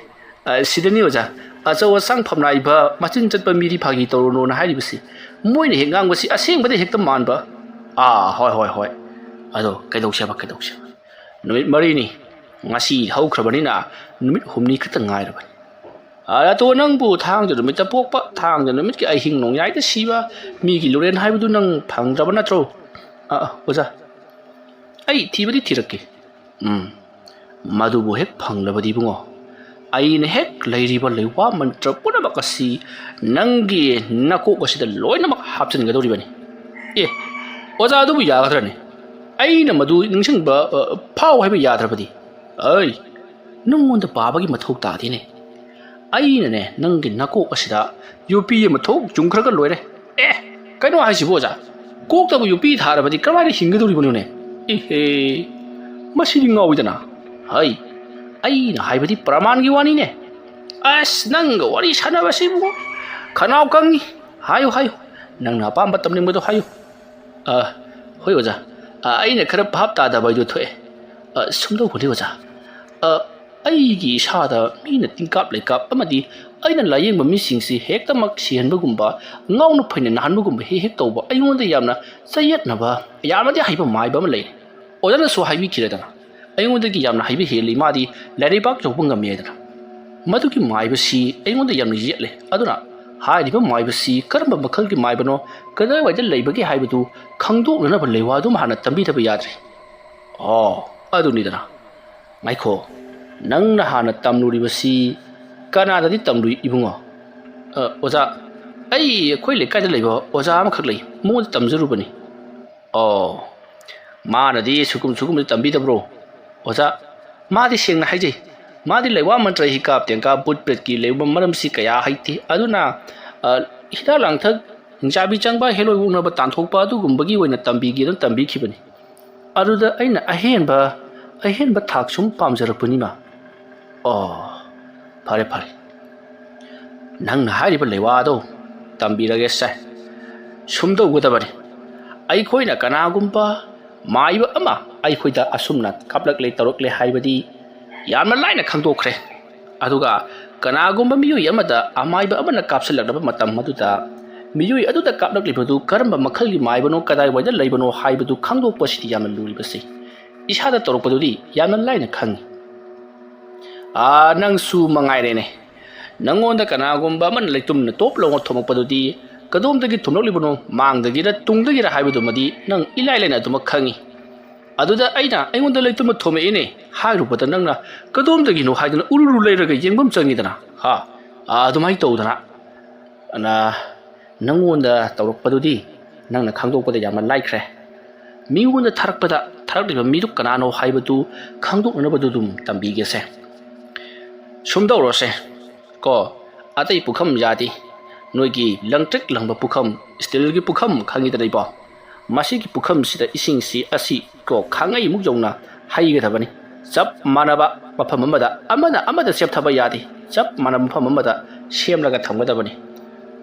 "ꯑ, ꯁꯤꯗꯅꯤ ꯑꯣꯖꯥ, ꯑꯆꯧ ꯑꯁꯥꯡ ꯐꯝꯅꯥꯏꯕ ꯃꯆꯤꯟ ꯆꯠꯄ ꯃꯤꯗꯤ ꯐꯥꯒꯤ ꯇꯧꯔꯨꯅꯣꯅ ꯍꯥꯏꯔꯤꯕꯁꯤ꯫ ꯃꯣꯏꯅ ꯍꯦꯛ ꯉꯥꯡꯕꯁꯤ ꯑꯁꯦꯡꯕꯗ ꯍꯦꯛꯇ ꯃꯥꯟꯕ꯫" "ꯑꯥ, ꯍꯣꯏ, ꯍꯣꯏ, ꯍꯣꯏ꯫ ꯑꯗꯣ ꯀꯩꯗꯧꯁꯦꯕ, ꯀꯩꯗꯧꯁꯦꯕ? ꯅꯨꯃꯤꯠ ꯃꯔꯤꯅꯤ꯫ ꯉꯁꯤ ꯍꯧꯈ꯭ꯔꯕꯅꯤꯅ ꯅꯨꯃꯤꯠ ꯍꯨꯝꯅꯤ ꯈꯛꯇ ꯉꯥꯏꯔꯕꯅꯤ꯫ ꯑꯗꯣ ꯅꯪꯕꯨ ꯊꯥꯡꯖ ꯅꯨꯃꯤꯠꯇ ꯄꯣꯛꯄ, ꯊꯥꯡꯖ ꯅꯨꯃꯤꯠꯀꯤ ꯑꯍꯤꯡ ꯅꯣꯡꯌꯥꯏꯗ ꯁꯤꯕ ꯃꯤꯒꯤ ꯂꯨꯔꯦꯟ ꯍꯥꯏꯕꯗꯨ ꯅꯪ ꯐꯪꯗ꯭ꯔꯕ ꯅꯠꯇ꯭ꯔꯣ?" "ꯑ, ꯑ, ꯑꯣꯖꯥ, ꯑꯩ ꯊꯤꯕꯗꯤ ꯊꯤꯔꯛꯀꯦ꯫" "ꯎꯝ, ꯃꯗꯨꯕꯨ ꯍꯦꯛ ꯐꯪꯂꯕꯗꯤ ꯏꯕꯨꯡꯉꯣ, ꯑꯩꯅ ꯍꯦꯛ ꯂꯩꯔꯤꯕ ꯂꯩꯋꯥ ꯃꯟꯇ꯭ꯔ ꯄꯨꯝꯅꯃꯛ ꯑꯁꯤ ꯅꯪꯒꯤ ꯅꯀꯣꯛ ꯑꯁꯤꯗ ꯂꯣꯏꯅꯃꯛ ꯍꯥꯞꯆꯤꯟꯒꯗꯧꯔꯤꯕꯅꯤ꯫" "ꯑꯦ, ꯑꯣꯖꯥ, ꯑꯗꯨꯕꯨ ꯌꯥꯒꯗ꯭ꯔꯅꯦ? ꯑꯩꯅ ꯃꯗꯨ ꯅꯤꯡꯁꯤꯡꯕ, ꯑ, ꯐꯥꯎ ꯍꯥꯏꯕ ꯌꯥꯗ꯭ꯔꯕꯗꯤ?" "ꯑꯩ, ꯅꯪꯉꯣꯟꯗ ꯄꯥꯕꯒꯤ ꯃꯊꯧ ꯇꯥꯗꯦꯅꯦ꯫ ꯑꯩꯅꯅꯦ, ꯅꯪꯒꯤ ꯅꯀꯣꯛ ꯑꯁꯤꯗ ꯌꯣꯠꯄꯤ ꯑꯃ ꯊꯣꯛ ꯆꯨꯝꯈ꯭ꯔꯒ ꯂꯣꯏꯔꯦ꯫" "ꯑꯦ, ꯀꯩꯅꯣ ꯍꯥꯏꯁꯤꯕꯨ ꯑꯣꯖꯥ? ꯀꯣꯛꯇꯕꯨ ꯌꯣꯠꯄꯤ ꯊꯥꯔꯕꯗꯤ ꯀꯔꯝꯍꯥꯏꯅ ꯍꯤꯡꯒꯗꯧꯔꯤꯕꯅꯣꯅꯦ?" "ꯏꯍꯦ, ꯃꯁꯤꯗꯤ ꯉꯥꯎꯏꯗꯅ꯫ ꯍꯩ, ꯑꯩꯅ ꯍꯥꯏꯕꯗꯤ ꯄ꯭ꯔꯃꯥꯟꯒꯤ ꯋꯥꯅꯤꯅꯦ꯫" "ꯑꯁ, ꯅꯪꯒ ꯋꯥꯔꯤ ꯁꯥꯟꯅꯕꯁꯤꯕꯨ ꯈꯅꯥꯎ ꯀꯪꯉꯤ꯫ ꯍꯥꯏꯌꯨ, ꯍꯥꯏꯌꯨ, ꯅꯪꯅ ꯑꯄꯥꯝꯕ ꯇꯝꯅꯤꯡꯕꯗꯣ ꯍꯥꯏꯌꯨ꯫" "ꯑ, ꯍꯣꯏ ꯑꯣꯖꯥ, ꯑ, ꯑꯩꯅ ꯈꯔ ꯚꯥꯞ ꯇꯥꯗꯕ ꯍꯥꯏꯗꯨ ꯊꯣꯛꯑꯦ꯫ ꯑ, ꯁꯨꯝꯗꯧꯕꯅꯤ ꯑꯣꯖꯥ, ꯑ, ꯑꯩꯒꯤ ꯏꯁꯥꯗ ꯃꯤꯅ ꯇꯤꯟꯀꯥꯞ ꯂꯩꯀꯥꯞ ꯑꯃꯗꯤ ꯑꯩꯅ ꯂꯥꯌꯦꯡꯕ ꯃꯤꯁꯤꯡꯁꯤ ꯍꯦꯛꯇꯃꯛ ꯁꯤꯍꯟꯕꯒꯨꯝꯕ, ꯉꯥꯎꯅ ꯐꯩꯅ ꯅꯥꯍꯟꯕꯒꯨꯝꯕ ꯍꯦꯛ ꯍꯦꯛ ꯇꯧꯕ, ꯑꯩꯉꯣꯟꯗ ꯌꯥꯝꯅ ꯆꯌꯦꯠꯅꯕ, ꯌꯥꯝꯅꯗꯤ ꯍꯩꯕ ꯃꯥꯏꯕ ꯑꯃ ꯂꯩꯔꯦ꯫ ꯑꯣꯖꯥꯅꯁꯨ ꯍꯥꯏꯕꯤꯈꯤꯔꯦꯗꯅ, ꯑꯩꯉꯣꯟꯗꯒꯤ ꯌꯥꯝꯅ ꯍꯩꯕ ꯍꯦꯜꯂꯤ, ꯃꯥꯗꯤ ꯂꯥꯏꯔꯩꯕꯥꯛ ꯌꯧꯕ ꯉꯝꯃꯤ ꯍꯥꯏꯗꯅ꯫ ꯃꯗꯨꯒꯤ ꯃꯥꯏꯕꯁꯤ ꯑꯩꯉꯣꯟꯗ ꯌꯥꯝꯅ ꯌꯦꯠꯂꯦ꯫ ꯑꯗꯨꯅ ꯍꯥꯏꯔꯤꯕ ꯃꯥꯏꯕꯁꯤ ꯀꯔꯝꯕ ꯃꯈꯜꯒꯤ ꯃꯥꯏꯕꯅꯣ, ꯀꯗꯥꯏꯋꯥꯏꯗ ꯂꯩꯕꯒꯦ ꯍꯥꯏꯕꯗꯨ ꯈꯪꯗꯣꯛꯅꯅꯕ ꯂꯩꯋꯥ ꯑꯗꯨꯝ ꯍꯥꯟꯅ ꯇꯝꯕꯤꯗꯕ ꯌꯥꯗ꯭ꯔꯦ꯫" "ꯑꯣ, ꯑꯗꯨꯅꯤꯗꯅ꯫ ꯉꯥꯏꯈꯣ, ꯅꯪꯅ ꯍꯥꯟꯅ ꯇꯝꯂꯨꯔꯤꯕꯁꯤ ꯀꯅꯥꯗꯗꯤ ꯇꯝꯂꯨꯏ ꯏꯕꯨꯡꯉꯣ?" "ꯑ, ꯑꯣꯖꯥ, ꯑꯩ ꯑꯩꯈꯣꯏ ꯂꯩꯀꯥꯏꯗ ꯂꯩꯕ ꯑꯣꯖꯥ ꯑꯃꯈꯛ ꯂꯩ, ꯃꯉꯣꯟꯗ ꯇꯝꯖꯔꯨꯕꯅꯤ꯫" "ꯑꯣ, ꯃꯥꯅꯗꯤ ꯁꯨꯒꯨꯝ ꯁꯨꯒꯨꯝꯕꯗꯤ ꯇꯝꯕꯤꯗꯕ꯭ꯔꯣ?" "ꯑꯣꯖꯥ, ꯃꯥꯗꯤ ꯁꯦꯡꯅ ꯍꯥꯏꯖꯩ, ꯃꯥꯗꯤ ꯂꯩꯋꯥ ꯃꯟꯇ꯭ꯔ ꯍꯤꯀꯥꯞ ꯇꯦꯡꯀꯥꯞ ꯚꯨꯠ ꯄ꯭ꯔꯦꯠꯀꯤ ꯂꯩꯕ ꯃꯔꯝꯁꯤ ꯀꯌꯥ ꯍꯩꯇꯦ꯫ ꯑꯗꯨꯅ, ꯑ, ꯍꯤꯗꯥꯛ ꯂꯥꯡꯊꯛ, ꯍꯤꯡꯆꯥꯕꯤ ꯆꯪꯕ, ꯍꯦꯂꯣꯏ ꯑꯣꯛꯅꯕ ꯇꯥꯟꯊꯣꯛꯄ ꯑꯗꯨꯒꯨꯝꯕꯒꯤ ꯑꯣꯏꯅ ꯇꯝꯕꯤꯒꯦꯅ ꯇꯝꯕꯤꯈꯤꯕꯅꯤ꯫ ꯑꯗꯨꯗ ꯑꯩꯅ ꯑꯍꯦꯟꯕ, ꯑꯍꯦꯟꯕ ꯊꯥꯛ ꯁꯨꯝ ꯄꯥꯝꯖꯔꯛꯄꯅꯤꯃ꯫" "ꯑꯣ, ꯐꯔꯦ, ꯐꯔꯦ꯫ ꯅꯪꯅ ꯍꯥꯏꯔꯤꯕ ꯂꯩꯋꯥꯗꯣ ꯇꯝꯕꯤꯔꯒꯦꯁꯦ꯫ ꯁꯨꯝ ꯇꯧꯒꯗꯕꯅꯤ꯫ ꯑꯩꯈꯣꯏꯅ ꯀꯅꯥꯒꯨꯝꯕ ꯃꯥꯏꯕ ꯑꯃ ꯑꯩꯈꯣꯏꯗ ꯑꯁꯨꯝꯅ ꯀꯥꯞꯂꯛꯂꯦ ꯇꯧꯔꯛꯂꯦ ꯍꯥꯏꯕꯗꯤ ꯌꯥꯝꯅ ꯂꯥꯏꯅ ꯈꯪꯗꯣꯛꯈ꯭ꯔꯦ꯫ ꯑꯗꯨꯒ ꯀꯅꯥꯒꯨꯝꯕ ꯃꯤꯑꯣꯏ ꯑꯃꯗ ꯑꯃꯥꯏꯕ ꯑꯃꯅ ꯀꯥꯞꯁꯤꯜꯂꯛꯂꯕ ꯃꯇꯝ ꯑꯗꯨꯗ ꯃꯤꯑꯣꯏ ꯑꯗꯨꯗ ꯀꯥꯞꯂꯛꯂꯤꯕꯗꯨ ꯀꯔꯝꯕ ꯃꯈꯜꯒꯤ ꯃꯥꯏꯕꯅꯣ, ꯀꯗꯥꯏꯋꯥꯏꯗ ꯂꯩꯕꯅꯣ ꯍꯥꯏꯕꯗꯨ ꯈꯪꯗꯣꯛꯄꯁꯤꯗꯤ ꯌꯥꯝꯅ ꯂꯨꯔꯤꯕꯁꯤ꯫ ꯏꯁꯥꯗ ꯇꯧꯔꯛꯄꯗꯨꯗꯤ ꯌꯥꯝꯅ ꯂꯥꯏꯅ ꯈꯪꯏ꯫ ꯑꯥ, ꯅꯪꯁꯨ ꯃꯉꯥꯏꯔꯦꯅꯦ꯫ ꯅꯪꯉꯣꯟꯗ ꯀꯅꯥꯒꯨꯝꯕ ꯑꯃꯅ ꯂꯩꯇꯨꯝꯅ ꯇꯣꯞ ꯂꯥꯎꯅ ꯊꯣꯝꯃꯛꯄꯗꯨꯗꯤ ꯀꯗꯣꯝꯗꯒꯤ ꯊꯣꯝꯂꯛꯂꯤꯕꯅꯣ, ꯃꯥꯡꯗꯒꯤꯔ ꯇꯨꯡꯗꯒꯤꯔ ꯍꯥꯏꯕꯗꯨꯃꯗꯤ ꯅꯪ ꯏꯂꯥꯏ ꯂꯥꯏꯅ ꯑꯗꯨꯃꯛ ꯈꯪꯏ꯫ ꯑꯗꯨꯗ ꯑꯩꯅ "ꯑꯩꯉꯣꯟꯗ ꯂꯩꯇꯨꯝꯅ ꯊꯣꯝꯃꯛꯏꯅꯦ" ꯍꯥꯏꯔꯨꯕꯗ ꯅꯪꯅ "ꯀꯗꯣꯝꯗꯒꯤꯅꯣ?" ꯍꯥꯏꯗꯨꯅ ꯎꯔꯨꯔꯨ ꯂꯩꯔꯒ ꯌꯦꯡꯐꯝ ꯆꯪꯉꯤꯗꯅ꯫ ꯍꯥ? ꯑꯥ, ꯑꯗꯨꯃꯥꯏꯅ ꯇꯧꯗꯅ꯫ ꯑꯅ, ꯅꯪꯉꯣꯟꯗ ꯇꯧꯔꯛꯄꯗꯨꯗꯤ ꯅꯪꯅ ꯈꯪꯗꯣꯛꯄꯗ ꯌꯥꯝꯅ ꯂꯥꯏꯈ꯭ꯔꯦ꯫ ꯃꯤꯉꯣꯟꯗ ꯊꯥꯔꯛꯄꯗ ꯊꯥꯔꯛꯂꯤꯕ ꯃꯤꯗꯨ ꯀꯅꯥꯅꯣ ꯍꯥꯏꯕꯗꯨ ꯈꯪꯗꯣꯛꯅꯅꯕꯗꯨ ꯑꯗꯨꯝ ꯇꯝꯕꯤꯒꯦꯁꯦ꯫ ꯁꯨꯝ ꯇꯧꯔꯣꯁꯦ ꯀꯣ, ꯑꯇꯩ ꯄꯨꯈꯝ ꯌꯥꯗꯦ꯫ ꯅꯣꯏꯒꯤ ꯂꯪꯇ꯭ꯔꯤꯛ ꯂꯪꯕ ꯄꯨꯈꯝ, ꯁ꯭ꯇꯤꯜꯒꯤ ꯄꯨꯈꯝ ꯈꯪꯉꯤꯗꯅ ꯏꯕꯣ? ꯃꯁꯤꯒꯤ ꯄꯨꯈꯝꯁꯤꯗ ꯏꯁꯤꯡꯁꯤ ꯑꯁꯤ ꯀꯣ ꯈꯥꯡꯉꯩꯃꯨꯛ ꯌꯧꯅ ꯍꯩꯒꯗꯕꯅꯤ꯫ ꯆꯞ ꯃꯥꯟꯅꯕ ꯃꯐꯝ ꯑꯃꯗ, ꯑꯃꯅ ꯑꯃꯗ ꯆꯦꯞꯊꯕ ꯌꯥꯗꯦ꯫ ꯆꯞ ꯃꯥꯟꯅꯕ ꯃꯐꯝ ꯑꯃꯗ ꯁꯦꯝꯂꯒ ꯊꯝꯒꯗꯕꯅꯤ꯫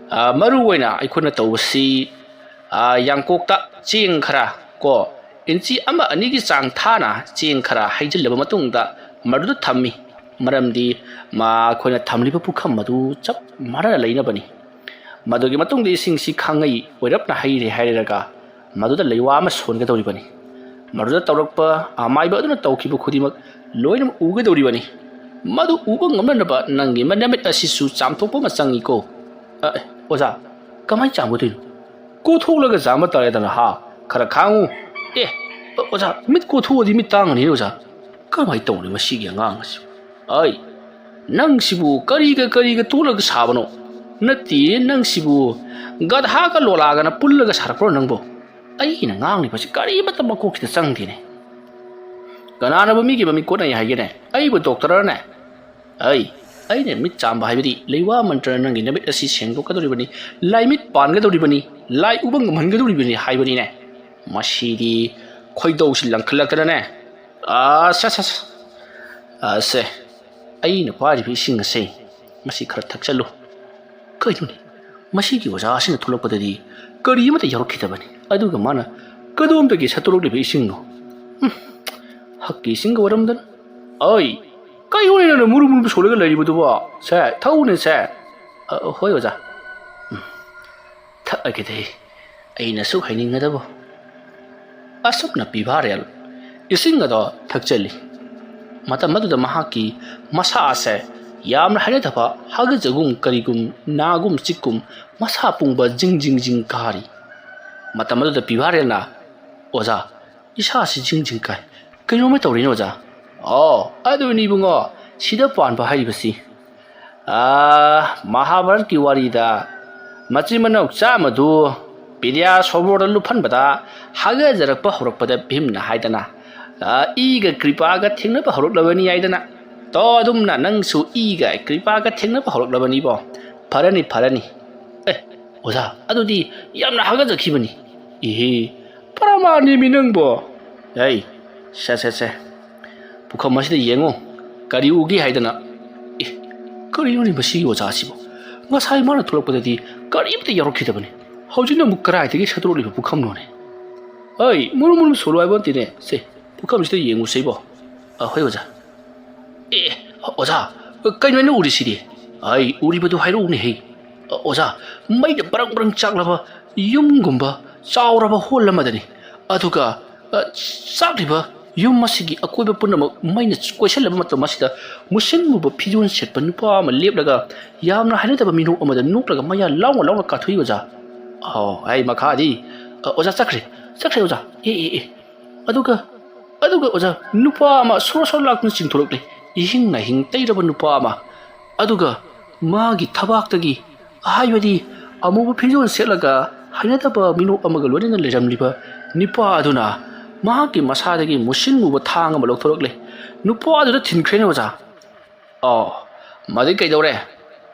ꯑ, ꯃꯔꯨ ꯑꯣꯏꯅ ꯑꯩꯈꯣꯏꯅ ꯇꯧꯕꯁꯤ, ꯑ, ꯌꯥꯡꯀꯣꯛꯇ ꯆꯦꯡ ꯈꯔ ꯀꯣ ꯏꯟꯆꯤ ꯑꯃ ꯑꯅꯤꯒꯤ ꯆꯥꯡ ꯊꯥꯅ ꯆꯦꯡ ꯈꯔ ꯍꯩꯖꯤꯜꯂꯕ ꯃꯇꯨꯡꯗ ꯃꯗꯨꯗ ꯊꯝꯃꯤ꯫ ꯃꯔꯝꯗꯤ ꯃꯈꯣꯏꯅ ꯊꯝꯂꯤꯕ ꯄꯨꯈꯝ ꯑꯗꯨ ꯆꯞ ꯃꯥꯟꯅꯅ ꯂꯩꯅꯕꯅꯤ꯫ ꯃꯗꯨꯒꯤ ꯃꯇꯨꯡꯗ ꯏꯁꯤꯡꯁꯤ ꯈꯥꯡꯉꯩ ꯑꯣꯏꯔꯞꯅ ꯍꯩꯔꯦ ꯍꯥꯏꯔꯒ ꯃꯗꯨꯗ ꯂꯩꯋꯥ ꯑꯃ ꯁꯣꯟꯒꯗꯧꯔꯤꯕꯅꯤ꯫ ꯃꯗꯨꯗ ꯇꯧꯔꯛꯄ ꯑꯃꯥꯏꯕ ꯑꯗꯨꯅ ꯇꯧꯈꯤꯕ ꯈꯨꯗꯤꯡꯃꯛ ꯂꯣꯏꯅꯃꯛ ꯎꯒꯗꯧꯔꯤꯕꯅꯤ꯫ ꯃꯗꯨ ꯎꯕ ꯉꯝꯅꯅꯕ ꯅꯪꯒꯤ ꯃꯅꯃꯤꯠ ꯑꯁꯤꯁꯨ ꯆꯥꯝꯊꯣꯛꯄ ꯑꯃ ꯆꯪꯉꯤꯀꯣ꯫ ꯑ, ꯑꯦ, ꯑꯣꯖꯥ, ꯀꯃꯥꯏꯅ ꯆꯥꯝꯒꯗꯣꯏꯅꯣ? ꯀꯣꯊꯣꯛꯂꯒ ꯆꯥꯝꯕ ꯇꯥꯔꯦꯗꯅ, ꯍꯥ? ꯈꯔ ꯈꯥꯡꯉꯨ꯫ ꯑꯦ, ꯑꯣꯖꯥ, ꯃꯤꯠ ꯀꯣꯊꯣꯛꯑꯗꯤ ꯃꯤꯠ ꯇꯥꯡꯉꯅꯤ ꯑꯣꯖꯥ꯫ ꯀꯃꯥꯏꯅ ꯇꯧꯅꯤ ꯃꯁꯤꯒꯤ ꯑꯉꯥꯡ ꯑꯁꯤ? ꯑꯩ, ꯅꯪꯁꯤꯕꯨ ꯀꯔꯤꯒ ꯀꯔꯤꯒ ꯇꯣꯠꯂꯒ ꯁꯥꯕꯅꯣ? ꯅꯠꯇꯦ, ꯅꯪꯁꯤꯕꯨ ꯒꯙꯥꯒ ꯂꯣꯂꯥꯒꯅ ꯄꯨꯜꯂꯒ ꯁꯥꯔꯛꯄ꯭ꯔꯣ ꯅꯪꯕꯨ? ꯑꯩꯅ ꯉꯥꯡꯂꯤꯕꯁꯤ ꯀꯔꯤꯃꯠꯇ ꯃꯀꯣꯛꯁꯤꯗ ꯆꯪꯗꯦꯅꯦ꯫ ꯀꯅꯥꯅꯕꯨ ꯃꯤꯒꯤ ꯃꯃꯤꯠ ꯀꯣꯠꯅꯩ ꯍꯥꯏꯒꯦꯅꯦ? ꯑꯩꯕꯨ ꯗꯣꯛꯇꯔꯅꯦ? ꯑꯩ, ꯑꯩꯅ ꯃꯤꯠ ꯆꯥꯝꯕ ꯍꯥꯏꯕꯗꯤ ꯂꯩꯋꯥ ꯃꯟꯇ꯭ꯔꯅ ꯅꯪꯒꯤ ꯅꯃꯤꯠ ꯑꯁꯤ ꯁꯦꯡꯗꯣꯛꯀꯗꯧꯔꯤꯕꯅꯤ, ꯂꯥꯏꯃꯤꯠ ꯄꯥꯟꯒꯗꯧꯔꯤꯕꯅꯤ, ꯂꯥꯏ ꯎꯕ ꯉꯝꯍꯟꯒꯗꯧꯔꯤꯕꯅꯤ ꯍꯥꯏꯕꯅꯤꯅꯦ꯫ ꯃꯁꯤꯗꯤ ꯈꯣꯏꯗꯧꯁꯤ ꯂꯪꯈꯠꯂꯛꯇꯅꯅꯦ꯫ ꯑꯁ, ꯑꯁ, ꯑꯁ꯫ ꯑꯁꯦ, ꯑꯩꯅ ꯄꯥꯏꯔꯤꯕ ꯏꯁꯤꯡ ꯑꯁꯦ, ꯃꯁꯤ ꯈꯔ ꯊꯛꯆꯜꯂꯨ꯫ ꯀꯩꯅꯣꯅꯦ, ꯃꯁꯤꯒꯤ ꯑꯣꯖꯥ ꯑꯁꯤꯅ ꯊꯣꯛꯂꯛꯄꯗꯗꯤ ꯀꯔꯤ ꯑꯃꯠꯇ ꯌꯥꯎꯔꯛꯈꯤꯗꯕꯅꯤ, ꯑꯗꯨꯒ ꯃꯥꯅ ꯀꯗꯣꯝꯗꯒꯤ ꯁꯠꯇꯣꯔꯛꯂꯤꯕ ꯏꯁꯤꯡꯅꯣ? ꯎꯝ, ꯍꯛꯀꯤ ꯏꯁꯤꯡꯒ ꯑꯣꯏꯔꯝꯗꯅ꯫ ꯑꯩ, ꯀꯩ ꯑꯣꯏꯅ ꯅꯪꯅ ꯃꯨꯔꯨ ꯃꯨꯔꯨ ꯁꯣꯜꯂꯒ ꯂꯩꯔꯤꯕꯗꯨꯕꯣ? ꯁꯦ, ꯊꯛꯎꯅꯦ ꯁꯦ꯫ ꯑ, ꯍꯣꯏ ꯑꯣꯖꯥ꯫ ꯎꯝ, ꯊꯛꯑꯒꯦꯗ꯫ ꯑꯩꯅꯁꯨ ꯍꯥꯏꯅꯤꯡꯒꯗꯕ꯫ ꯑꯁꯨꯝꯅ ꯄꯤꯚꯥꯔꯦꯜ ꯏꯁꯤꯡ ꯑꯗꯣ ꯊꯛꯆꯜꯂꯤ꯫ ꯃꯇꯝ ꯑꯗꯨꯗ ꯃꯍꯥꯛꯀꯤ ꯃꯁꯥ ꯑꯁꯦ ꯌꯥꯝꯅ ꯍꯩꯅꯗꯕ ꯍꯥꯒꯠꯆꯒꯨꯝ ꯀꯔꯤꯒꯨꯝ ꯅꯥꯒꯨꯝ ꯆꯤꯛꯀꯨꯝ ꯃꯁꯥ ꯄꯨꯝꯕ ꯖꯤꯡ ꯖꯤꯡ ꯖꯤꯡ ꯀꯥꯔꯤ꯫ ꯃꯇꯝ ꯑꯗꯨꯗ ꯄꯤꯚꯥꯔꯦꯜꯅ, "ꯑꯣꯖꯥ, ꯏꯁꯥꯁꯤ ꯖꯤꯡ ꯖꯤꯡ ꯀꯥꯏ꯫ ꯀꯩꯅꯣꯝꯃ ꯇꯧꯔꯦꯅꯦ ꯑꯣꯖꯥ?" "ꯑꯣ, ꯑꯗꯨꯅꯤ ꯏꯕꯨꯡꯉꯣ, ꯁꯤꯗ ꯄꯥꯟꯕ ꯍꯥꯏꯔꯤꯕꯁꯤ꯫ ꯑꯥ, ꯃꯍꯥꯚꯥꯔꯠꯀꯤ ꯋꯥꯔꯤꯗ ꯃꯆꯤꯟ ꯃꯅꯥꯎ ꯆꯥꯝꯃꯗꯨ ꯄꯤꯗ꯭ꯌꯥ ꯁꯣꯕꯣꯔꯗ ꯂꯨꯞꯍꯟꯕꯗ ꯍꯥꯒꯠꯆꯔꯛꯄ ꯍꯧꯔꯛꯄꯗ ꯚꯤꯝꯅ ꯍꯥꯏꯗꯅ, ꯑꯥ, ꯏꯒ ꯀ꯭ꯔꯤꯄꯥꯒ ꯊꯦꯡꯅꯕ ꯍꯧꯔꯛꯂꯕꯅꯤ ꯍꯥꯏꯗꯅ꯫ ꯇꯣ, ꯑꯗꯨꯝꯅ ꯅꯪꯁꯨ ꯏꯒ ꯀ꯭ꯔꯤꯄꯥꯒ ꯊꯦꯡꯅꯕ ꯍꯧꯔꯛꯂꯕꯅꯤꯕꯣ꯫ ꯐꯔꯅꯤ, ꯐꯔꯅꯤ꯫ ꯑꯦ, ꯑꯣꯖꯥ, ꯑꯗꯨꯗꯤ ꯌꯥꯝꯅ ꯍꯥꯒꯠꯆꯈꯤꯕꯅꯤ꯫ ꯏꯍꯦ, ꯄ꯭ꯔꯃꯥꯟꯅꯦꯃꯤ ꯅꯪꯕꯣ꯫ ꯑꯩ, ꯁꯦ, ꯁꯦ, ꯁꯦ꯫ ꯄꯨꯈꯝ ꯑꯁꯤꯗ ꯌꯦꯡꯉꯨ꯫ ꯀꯔꯤ ꯎꯒꯦ ꯍꯥꯏꯗꯅ꯫ ꯑꯦ, ꯀꯔꯤꯅꯣꯅꯦ ꯃꯁꯤꯒꯤ ꯑꯣꯖꯥꯁꯤꯕꯨ? ꯉꯁꯥꯏ ꯃꯥꯅ ꯊꯣꯛꯂꯛꯄꯗꯗꯤ ꯀꯔꯤꯝꯇ ꯌꯥꯎꯔꯛꯈꯤꯗꯕꯅꯤ꯫ ꯍꯧꯖꯤꯛꯅ ꯑꯃꯨꯛ ꯀꯗꯥꯏꯗꯒꯤ ꯁꯠꯇꯣꯔꯛꯂꯤꯕ ꯄꯨꯈꯝꯅꯣꯅꯦ? ꯑꯩ, ꯃꯨꯔꯨ ꯃꯨꯔꯨ ꯁꯣꯜꯂꯨ ꯍꯥꯏꯕ ꯅꯠꯇꯦꯅꯦ꯫ ꯁꯦ, ꯄꯨꯈꯝꯁꯤꯗ ꯌꯦꯡꯉꯨꯁꯦꯕꯣ꯫ ꯑ, ꯍꯣꯏ ꯑꯣꯖꯥ꯫ ꯑꯦ, ꯑꯣꯖꯥ, ꯀꯩꯅꯣ ꯅꯪ ꯎꯔꯤꯁꯤꯗꯤ? ꯑꯩ ꯎꯔꯤꯕꯗꯨ ꯍꯥꯏꯔꯛꯎꯅꯦ ꯍꯦ꯫ ꯑ, ꯑꯣꯖꯥ, ꯃꯩꯗ ꯕ꯭ꯔꯪ ꯕ꯭ꯔꯪ ꯆꯥꯛꯂꯕ ꯌꯨꯝꯒꯨꯝꯕ ꯆꯥꯎꯔꯕ ꯍꯣꯜ ꯑꯃꯗꯅꯤ꯫ ꯑꯗꯨꯒ, ꯑ, ꯆꯥꯛꯂꯤꯕ ꯌꯨꯝ ꯑꯁꯤꯒꯤ ꯑꯀꯣꯏꯕ ꯄꯨꯝꯅꯃꯛ ꯃꯩꯅ ꯀꯣꯏꯁꯤꯜꯂꯕ ꯃꯇꯝ ꯑꯁꯤꯗ ꯃꯨꯁꯤꯟ ꯃꯨꯕ ꯐꯤꯖꯣꯜ ꯁꯦꯠꯄ ꯅꯨꯄꯥ ꯑꯃ ꯂꯦꯞꯂꯒ ꯌꯥꯝꯅ ꯍꯩꯅꯗꯕ ꯃꯤꯅꯣꯛ ꯑꯃꯗ ꯅꯣꯛꯂꯒ ꯃꯌꯥ ꯂꯥꯎꯅ ꯂꯥꯎꯅ ꯀꯥꯊꯣꯛꯏ ꯑꯣꯖꯥ꯫ ꯑꯣ, ꯑꯩ ꯃꯈꯥꯗꯤ, ꯑ, ꯑꯣꯖꯥ ꯆꯠꯈ꯭ꯔꯦ, ꯆꯠꯈ꯭ꯔꯦ ꯑꯣꯖꯥ꯫ ꯑꯦ, ꯑꯦ, ꯑꯦ꯫ ꯑꯗꯨꯒ, ꯑꯗꯨꯒ ꯑꯣꯖꯥ, ꯅꯨꯄꯥ ꯑꯃ ꯁꯣꯔ ꯁꯣꯔ ꯂꯥꯛꯇꯨꯅ ꯆꯤꯡꯊꯣꯔꯛꯂꯦ꯫ ꯏꯍꯤꯡ ꯅꯥꯍꯤꯡ ꯇꯩꯔꯕ ꯅꯨꯄꯥ ꯑꯃ꯫ ꯑꯗꯨꯒ ꯃꯥꯒꯤ ꯊꯕꯥꯛꯇꯒꯤ, ꯍꯥꯏꯕꯗꯤ ꯑꯃꯨꯕ ꯐꯤꯖꯣꯜ ꯁꯦꯠꯂꯒ ꯍꯩꯅꯗꯕ ꯃꯤꯅꯣꯛ ꯑꯃꯒ ꯂꯣꯏꯅꯅ ꯂꯩꯔꯝꯂꯤꯕ ꯅꯨꯄꯥ ꯑꯗꯨꯅ ꯃꯍꯥꯛꯀꯤ ꯃꯁꯥꯗꯒꯤ ꯃꯨꯁꯤꯟ ꯃꯨꯕ ꯊꯥꯡ ꯑꯃ ꯂꯧꯊꯣꯔꯛꯂꯦ꯫ ꯅꯨꯄꯥ ꯑꯗꯨꯗ ꯊꯤꯟꯈ꯭ꯔꯦꯅꯦ ꯑꯣꯖꯥ꯫ ꯑꯣ, ꯃꯗꯩ ꯀꯩꯗꯧꯔꯦ?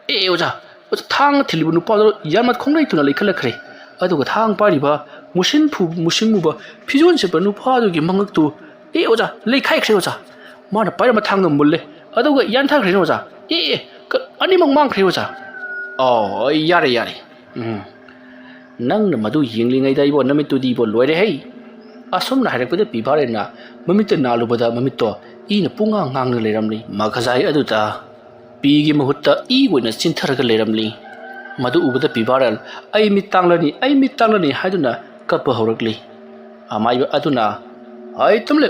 ꯑꯦ, ꯑꯣꯖꯥ, ꯑꯣꯖꯥ, ꯊꯥꯡꯅ ꯊꯤꯜꯂꯤꯕ ꯅꯨꯄꯥꯗꯣ ꯌꯥꯝꯅ ꯈꯣꯡꯅꯩ ꯊꯨꯅ ꯂꯩꯈꯠꯂꯛꯈ꯭ꯔꯦ꯫ ꯑꯗꯨꯒ ꯊꯥꯡ ꯄꯥꯏꯔꯤꯕ ꯃꯨꯁꯤꯟ ꯐꯨ-, ꯃꯨꯁꯤꯟ ꯃꯨꯕ ꯐꯤꯖꯣꯜ ꯁꯦꯠꯄ ꯅꯨꯄꯥꯗꯨꯒꯤ ꯃꯉꯛꯇꯨ, ꯑꯦ, ꯑꯣꯖꯥ, ꯂꯩꯈꯥꯏꯈ꯭ꯔꯦ, ꯑꯣꯖꯥ꯫ ꯃꯥꯅ ꯄꯥꯏꯔꯝꯕ ꯊꯥꯡꯅ ꯃꯨꯜꯂꯦ꯫ ꯑꯗꯨꯒ ꯌꯥꯟꯊꯈ꯭ꯔꯦꯅꯦ, ꯑꯣꯖꯥ꯫ ꯑꯦ, ꯑꯦ, ꯀ-, ꯑꯅꯤꯃꯛ ꯃꯥꯡꯈ꯭ꯔꯦ, ꯑꯣꯖꯥ꯫ ꯑꯣ, ꯌꯥꯔꯦ, ꯌꯥꯔꯦ꯫ ꯎꯝ꯫ ꯅꯪꯅ ꯃꯗꯨ ꯌꯦꯡꯂꯤꯉꯩꯗ ꯏꯕꯣ, ꯅꯃꯤꯠꯇꯨꯗꯤ ꯏꯕꯣ, ꯂꯣꯏꯔꯦ ꯍꯩ꯫ ꯑꯁꯨꯝꯅ ꯍꯥꯏꯔꯛꯄꯗ ꯄꯤꯚꯥꯔꯦꯟꯅ ꯃꯃꯤꯠꯇ ꯅꯥꯜꯂꯨꯕꯗ ꯃꯃꯤꯠꯇꯣ ꯏꯅ ꯄꯨꯡꯉꯥꯡ ꯉꯥꯡꯗꯨꯅ ꯂꯩꯔꯝꯂꯤ꯫ ꯃꯈꯖꯥꯏ ꯑꯗꯨꯗ ꯄꯤꯒꯤ ꯃꯍꯨꯠꯇ ꯏ ꯑꯣꯏꯅ ꯆꯤꯟꯊꯔꯒ ꯂꯩꯔꯝꯂꯤ꯫ ꯃꯗꯨ ꯎꯕꯗ ꯄꯤꯚꯥꯔꯦꯟ "ꯑꯩ ꯃꯤꯠ ꯇꯥꯡꯂꯅꯤ, ꯑꯩ ꯃꯤꯠ ꯇꯥꯡꯂꯅꯤ" ꯍꯥꯏꯗꯨꯅ ꯀꯞꯄ ꯍꯧꯔꯛꯂꯤ꯫ ꯑꯃꯥꯏꯕ ꯑꯗꯨꯅ "ꯍꯩ ꯇꯨꯝꯂꯦ,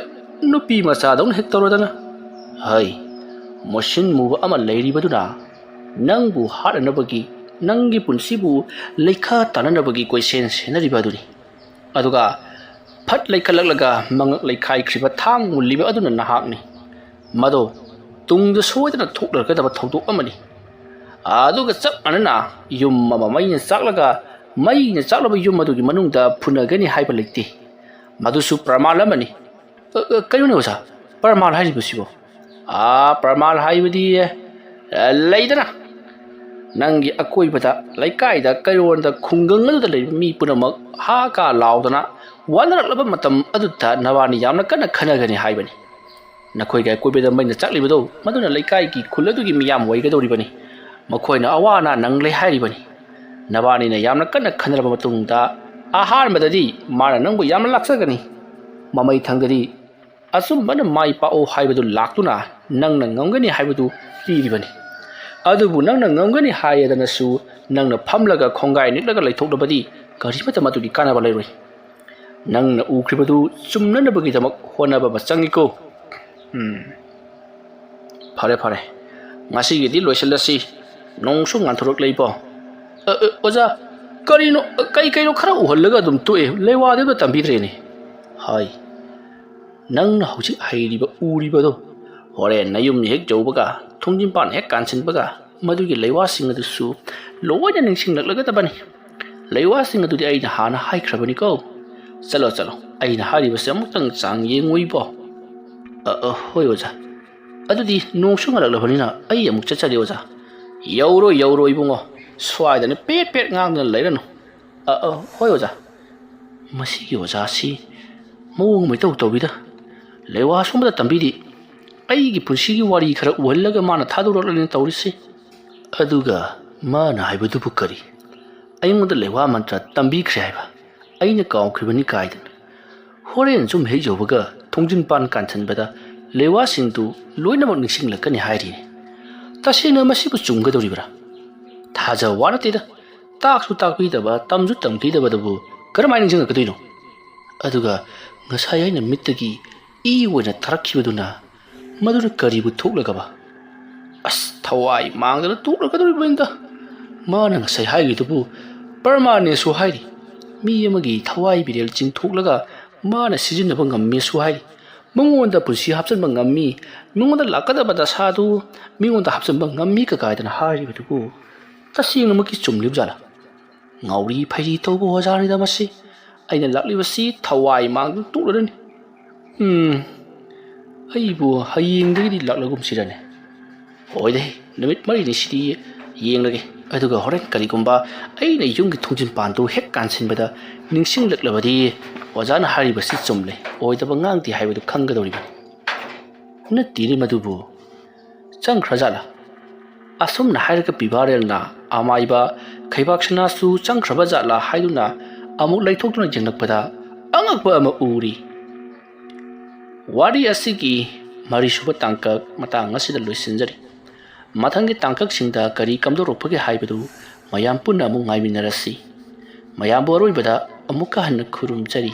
ꯅꯨꯄꯤ ꯃꯆꯥꯗꯧꯅ ꯍꯦꯛ ꯇꯧꯔꯗꯅ꯫ ꯍꯩ, ꯃꯨꯁꯤꯟ ꯃꯨꯕ ꯑꯃ ꯂꯩꯔꯤꯕꯗꯨꯅ ꯅꯪꯕꯨ ꯍꯥꯠꯅꯅꯕꯒꯤ, ꯅꯪꯒꯤ ꯄꯨꯟꯁꯤꯕꯨ ꯂꯩꯈꯥ ꯇꯥꯅꯅꯕꯒꯤ ꯀꯣꯏꯁꯦꯟ ꯁꯦꯟꯅꯔꯤꯕ ꯑꯗꯨꯅꯤ꯫ ꯑꯗꯨꯒ ꯐꯠ ꯂꯩꯈꯠꯂꯛꯂꯒ ꯃꯉꯛ ꯂꯩꯈꯥꯏꯈ꯭ꯔꯤꯕ ꯊꯥꯡ ꯃꯨꯜꯂꯤꯕ ꯑꯗꯨꯅ ꯅꯍꯥꯛꯅꯤ꯫ ꯃꯗꯣ ꯇꯨꯡꯗ ꯁꯣꯏꯗꯅ ꯊꯣꯛꯂꯔꯒꯗꯕ ꯊꯧꯗꯣꯛ ꯑꯃꯅꯤ꯫ ꯑꯗꯨꯒ ꯆꯞ ꯃꯥꯟꯅꯅ ꯌꯨꯝ ꯑꯃ ꯃꯩꯅ ꯆꯥꯛꯂꯒ, ꯃꯩꯅ ꯆꯥꯛꯂꯕ ꯌꯨꯝ ꯑꯗꯨꯒꯤ ꯃꯅꯨꯡꯗ ꯐꯨꯅꯒꯅꯤ ꯍꯥꯏꯕ ꯂꯩꯇꯦ꯫ ꯃꯗꯨꯁꯨ ꯄ꯭ꯔꯃꯥꯟ ꯑꯃꯅꯤ꯫ "ꯑ, ꯑ, ꯀꯩꯅꯣꯅꯦ ꯑꯣꯖꯥ, ꯄ꯭ꯔꯃꯥꯟ ꯍꯥꯏꯔꯤꯕꯁꯤꯕꯣ?" "ꯑꯥ, ꯄ꯭ꯔꯃꯥꯟ ꯍꯥꯏꯕꯗꯤ, ꯑ, ꯂꯩꯗꯅ, ꯅꯪꯒꯤ ꯑꯀꯣꯏꯕꯗ, ꯂꯩꯀꯥꯏꯗ, ꯀꯩꯔꯣꯟꯗ, ꯈꯨꯡꯒꯪ ꯑꯗꯨꯗ ꯂꯩꯕ ꯃꯤ ꯄꯨꯝꯅꯃꯛ ꯍꯥ ꯀꯥ ꯂꯥꯎꯗꯅ ꯋꯥꯅꯔꯛꯂꯕ ꯃꯇꯝ ꯑꯗꯨꯗ ꯅꯕꯥꯅꯤ ꯌꯥꯝꯅ ꯀꯟꯅ ꯈꯟꯅꯒꯅꯤ ꯍꯥꯏꯕꯅꯤ꯫ ꯅꯈꯣꯏꯒꯤ ꯑꯀꯣꯏꯕꯗ ꯃꯩꯅ ꯆꯥꯛꯂꯤꯕꯗꯣ, ꯃꯗꯨꯅ ꯂꯩꯀꯥꯏꯒꯤ, ꯈꯨꯜ ꯑꯗꯨꯒꯤ ꯃꯤꯌꯥꯝ ꯑꯣꯏꯒꯗꯧꯔꯤꯕꯅꯤ꯫ ꯃꯈꯣꯏꯅ ꯑꯋꯥ ꯑꯅꯥ ꯅꯪꯂꯦ ꯍꯥꯏꯔꯤꯕꯅꯤ꯫ ꯅꯕꯥꯅꯤꯅ ꯌꯥꯝꯅ ꯀꯟꯅ ꯈꯟꯅꯔꯕ ꯃꯇꯨꯡꯗ, ꯑꯍꯥꯟꯕꯗꯗꯤ ꯃꯥꯅ ꯅꯪꯕꯨ ꯌꯥꯝꯅ ꯂꯥꯛꯆꯒꯅꯤ꯫ ꯃꯃꯩ ꯊꯪꯗꯗꯤ ꯑꯆꯨꯝꯕꯅ ꯃꯥꯏ ꯄꯥꯛꯎ ꯍꯥꯏꯕꯗꯨ ꯂꯥꯛꯇꯨꯅ ꯅꯪꯅ ꯉꯝꯒꯅꯤ ꯍꯥꯏꯕꯗꯨ ꯄꯤꯔꯤꯕꯅꯤ꯫ ꯑꯗꯨꯕꯨ ꯅꯪꯅ ꯉꯝꯒꯅꯤ ꯍꯥꯏꯔꯗꯅꯁꯨ ꯅꯪꯅ ꯐꯝꯂꯒ ꯈꯣꯡꯒꯥꯏ ꯅꯤꯛꯂꯒ ꯂꯩꯊꯣꯛꯂꯕꯗꯤ ꯀꯔꯤꯃꯠꯇ ꯃꯗꯨꯒꯤ ꯀꯥꯟꯅꯕ ꯂꯩꯔꯣꯏ꯫ ꯅꯪꯅ ꯎꯈ꯭ꯔꯤꯕꯗꯨ ꯆꯨꯝꯅꯅꯕꯒꯤꯗꯃꯛ ꯍꯣꯠꯅꯕ ꯑꯃ ꯆꯪꯏꯀꯣ꯫ ꯎꯝ꯫ ꯐꯔꯦ, ꯐꯔꯦ꯫ ꯉꯁꯤꯒꯤꯗꯤ ꯂꯣꯏꯁꯤꯜꯂꯁꯤ꯫ ꯅꯣꯡꯁꯨ ꯉꯥꯟꯊꯣꯔꯛꯂꯦ ꯏꯕꯣ꯫ ꯑ, ꯑ, ꯑꯣꯖꯥ, ꯀꯔꯤꯅꯣ, ꯀꯩ ꯀꯩꯅꯣ ꯈꯔ ꯎꯍꯜꯂꯒ ꯑꯗꯨꯝ ꯇꯣꯛꯑꯦ꯫ ꯂꯩꯋꯥꯗꯤ ꯑꯝꯇ ꯇꯝꯕꯤꯗ꯭ꯔꯦꯅꯦ꯫ ꯍꯥꯏ꯫ ꯅꯪꯅ ꯍꯧꯖꯤꯛ ꯍꯩꯔꯤꯕ, ꯎꯔꯤꯕꯗꯣ ꯍꯣꯔꯦꯟ ꯅꯌꯨꯝ ꯍꯦꯛ ꯌꯧꯕꯒ, ꯊꯣꯡꯖꯤꯟꯄꯥꯟ ꯍꯦꯛ ꯀꯥꯟꯁꯤꯟꯕꯒ, ꯃꯗꯨꯒꯤ ꯂꯩꯋꯥꯁꯤꯡ ꯑꯗꯨꯁꯨ ꯂꯣꯏꯅ ꯅꯤꯡꯁꯤꯡꯂꯛꯂꯒꯗꯕꯅꯤ꯫ ꯂꯩꯋꯥꯁꯤꯡ ꯑꯗꯨꯗꯤ ꯑꯩꯅ ꯍꯥꯟꯅ ꯍꯥꯏꯈ꯭ꯔꯕꯅꯤꯀꯣ꯫ ꯆꯠꯂꯣ, ꯆꯠꯂꯣ, ꯑꯩꯅ ꯍꯥꯏꯔꯤꯕꯁꯦ ꯑꯃꯨꯛꯇꯪ ꯆꯥꯡ ꯌꯦꯡꯉꯨ ꯏꯕꯣ꯫ ꯑ, ꯑ, ꯍꯣꯏ ꯑꯣꯖꯥ꯫ ꯑꯗꯨꯗꯤ ꯅꯣꯡꯁꯨ ꯉꯜꯂꯛꯂꯕꯅꯤꯅ ꯑꯩ ꯑꯃꯨꯛ ꯆꯠꯆꯔꯦ ꯑꯣꯖꯥ꯫ ꯌꯧꯔꯣꯏ, ꯌꯧꯔꯣꯏ ꯏꯕꯨꯡꯉꯣ꯫ ꯁ꯭ꯋꯥꯏꯗꯅ ꯄꯦꯠ ꯄꯦꯠ ꯉꯥꯡꯗꯨꯅ ꯂꯩꯔꯅꯨ꯫ ꯑ, ꯑ, ꯍꯣꯏ ꯑꯣꯖꯥ꯫ ꯃꯁꯤꯒꯤ ꯑꯣꯖꯥꯁꯤ ꯃꯑꯣꯡ ꯑꯃ ꯏꯇꯧ ꯇꯧꯏꯗ꯫ ꯂꯩꯋꯥ ꯁꯨꯝꯕꯗ ꯇꯝꯕꯤꯔꯤ꯫ ꯑꯩꯒꯤ ꯄꯨꯟꯁꯤꯒꯤ ꯋꯥꯔꯤ ꯈꯔ ꯎꯍꯜꯂꯒ ꯃꯥꯅ ꯊꯥꯗꯣꯔꯛꯂꯅꯤ ꯇꯧꯔꯤꯁꯤ꯫ ꯑꯗꯨꯒ ꯃꯥꯅ ꯍꯥꯏꯕꯗꯨꯕꯨ ꯀꯔꯤ? ꯑꯩꯉꯣꯟꯗ ꯂꯩꯋꯥ ꯃꯟꯇ꯭ꯔ ꯇꯝꯕꯤꯈ꯭ꯔꯦ ꯍꯥꯏꯕ? ꯑꯩꯅ ꯀꯥꯎꯈꯤꯕꯅꯤ ꯀꯥꯏꯗꯅ꯫ ꯍꯣꯔꯦꯟ ꯁꯨꯝ ꯍꯦꯛ ꯌꯧꯕꯒ ꯊꯣꯡꯖꯤꯟ ꯄꯥꯟ ꯀꯥꯟꯁꯤꯟꯕꯗ ꯂꯦꯋꯥꯁꯤꯡꯗꯨ ꯂꯣꯏꯅꯃꯛ ꯅꯤꯡꯁꯤꯡꯂꯛꯀꯅꯤ ꯍꯥꯏꯔꯤꯅꯤ꯫ ꯇꯁꯦꯡꯅ ꯃꯁꯤꯕꯨ ꯆꯨꯝꯒꯗꯧꯔꯤꯕ꯭ꯔꯥ? ꯊꯥꯖ ꯋꯥ ꯅꯠꯇꯦꯗ꯫ ꯇꯥꯛꯁꯨ ꯇꯥꯛꯄꯤꯗꯕ, ꯇꯝꯁꯨ ꯇꯝꯕꯤꯗꯕꯗꯨꯕꯨ ꯀꯔꯝꯍꯥꯏꯅ ꯅꯤꯡꯁꯤꯡꯂꯛꯀꯗꯣꯏꯅꯣ? ꯑꯗꯨꯒ ꯉꯁꯥꯏ ꯑꯩꯅ ꯃꯤꯠꯇꯒꯤ ꯏ ꯑꯣꯏꯅ ꯊꯥꯔꯛꯈꯤꯕꯗꯨꯅ ꯃꯗꯨꯅ ꯀꯔꯤꯕꯨ ꯊꯣꯛꯂꯒꯕ? ꯑꯁ, ꯊꯋꯥꯏ ꯃꯥꯡꯗꯅ ꯇꯣꯛꯂꯒꯗꯧꯔꯤꯕꯅꯤꯗ꯫ ꯃꯥꯅ ꯉꯁꯥꯏ ꯍꯥꯏꯔꯤꯗꯨꯕꯨ ꯄ꯭ꯔꯃꯥꯟꯅꯦꯁꯨ ꯍꯥꯏꯔꯤ꯫ ꯃꯤ ꯑꯃꯒꯤ ꯊꯋꯥꯏ ꯕꯤꯔꯦꯜ ꯆꯤꯡꯊꯣꯛꯂꯒ ꯃꯥꯅ ꯁꯤꯖꯤꯟꯅꯕ ꯉꯝꯃꯦꯁꯨ ꯍꯥꯏꯔꯤ꯫ ꯃꯉꯣꯟꯗ ꯄꯨꯟꯁꯤ ꯍꯥꯞꯆꯤꯟꯕ ꯉꯝꯃꯤ, ꯃꯉꯣꯟꯗ ꯂꯥꯛꯀꯗꯕ ꯗꯁꯥꯗꯨ ꯃꯤꯉꯣꯟꯗ ꯍꯥꯞꯆꯤꯟꯕ ꯉꯝꯃꯤ ꯀꯀꯥꯏꯗꯅ ꯍꯥꯏꯔꯤꯕꯗꯨꯕꯨ ꯇꯁꯦꯡꯅꯃꯛꯀꯤ ꯆꯨꯝꯂꯤꯕꯖꯥꯠꯂꯥ? ꯉꯥꯎꯔꯤ ꯐꯩꯔꯤ ꯇꯧꯕ ꯑꯣꯖꯥꯅꯤꯗ ꯃꯁꯤ꯫ ꯑꯩꯅ ꯂꯥꯛꯂꯤꯕꯁꯤ ꯊꯋꯥꯏ ꯃꯥꯡꯗꯨꯅ ꯇꯣꯛꯂꯔꯅꯤ꯫ ꯎꯝ, ꯑꯩꯕꯨ ꯍꯌꯦꯡꯗꯒꯤꯗꯤ ꯂꯥꯛꯂꯒꯨꯝꯁꯤꯔꯅꯦ꯫ ꯍꯣꯏꯗꯦ, ꯅꯨꯃꯤꯠ ꯃꯔꯤꯅꯤꯁꯤꯗꯤ ꯌꯦꯡꯂꯒꯦ꯫ ꯑꯗꯨꯒ ꯍꯣꯔꯦꯟ ꯀꯔꯤꯒꯨꯝꯕ ꯑꯩꯅ ꯌꯨꯝꯒꯤ ꯊꯣꯡꯖꯤꯟ ꯄꯥꯟꯗꯨ ꯍꯦꯛ ꯀꯥꯟꯁꯤꯟꯕꯗ ꯅꯤꯡꯁꯤꯡꯂꯛꯂꯕꯗꯤ ꯑꯣꯖꯥꯅ ꯍꯥꯏꯔꯤꯕꯁꯤ ꯆꯨꯝꯂꯦ, ꯑꯣꯏꯗꯕ ꯉꯥꯡꯗꯦ ꯍꯥꯏꯕꯗꯨ ꯈꯪꯒꯗꯧꯔꯤꯕꯅꯤ꯫ ꯅꯠꯇꯦꯅꯦ ꯃꯗꯨꯕꯨ꯫ ꯆꯪꯈ꯭ꯔꯖꯥꯠꯂꯥ? ꯑꯁꯨꯝꯅ ꯍꯥꯏꯔꯒ ꯄꯤꯕꯥꯔꯦꯜꯅ ꯑꯃꯥꯏꯕ ꯈꯩꯕꯥꯛ ꯁꯅꯥꯁꯨ ꯆꯪꯈ꯭ꯔꯕ ꯖꯥꯠꯂꯥ ꯍꯥꯏꯗꯨꯅ ꯑꯃꯨꯛ ꯂꯩꯊꯣꯛꯇꯨꯅ ꯌꯦꯡꯂꯛꯄꯗ ꯑꯉꯛꯄ ꯑꯃ ꯎꯔꯤ꯫ ꯋꯥꯔꯤ ꯑꯁꯤꯒꯤ ꯃꯔꯤꯁꯨꯕ ꯇꯥꯡꯀꯛ ꯃꯇꯥꯡ ꯑꯁꯤꯗ ꯂꯣꯏꯁꯤꯟꯖꯔꯤ꯫ ꯃꯊꯪꯒꯤ ꯇꯥꯡꯀꯛꯁꯤꯡꯗ ꯀꯔꯤ ꯀꯝꯗꯧꯔꯛꯄꯒꯦ ꯍꯥꯏꯕꯗꯨ ꯃꯌꯥꯝ ꯄꯨꯟꯅ ꯑꯃꯨꯛ ꯉꯥꯏꯃꯤꯟꯅꯔꯁꯤ꯫ ꯃꯌꯥꯝꯕꯨ ꯑꯔꯣꯏꯕꯗ ꯑꯃꯨꯛꯀ ꯍꯟꯅ ꯈꯨꯔꯨꯝꯖꯔꯤ꯫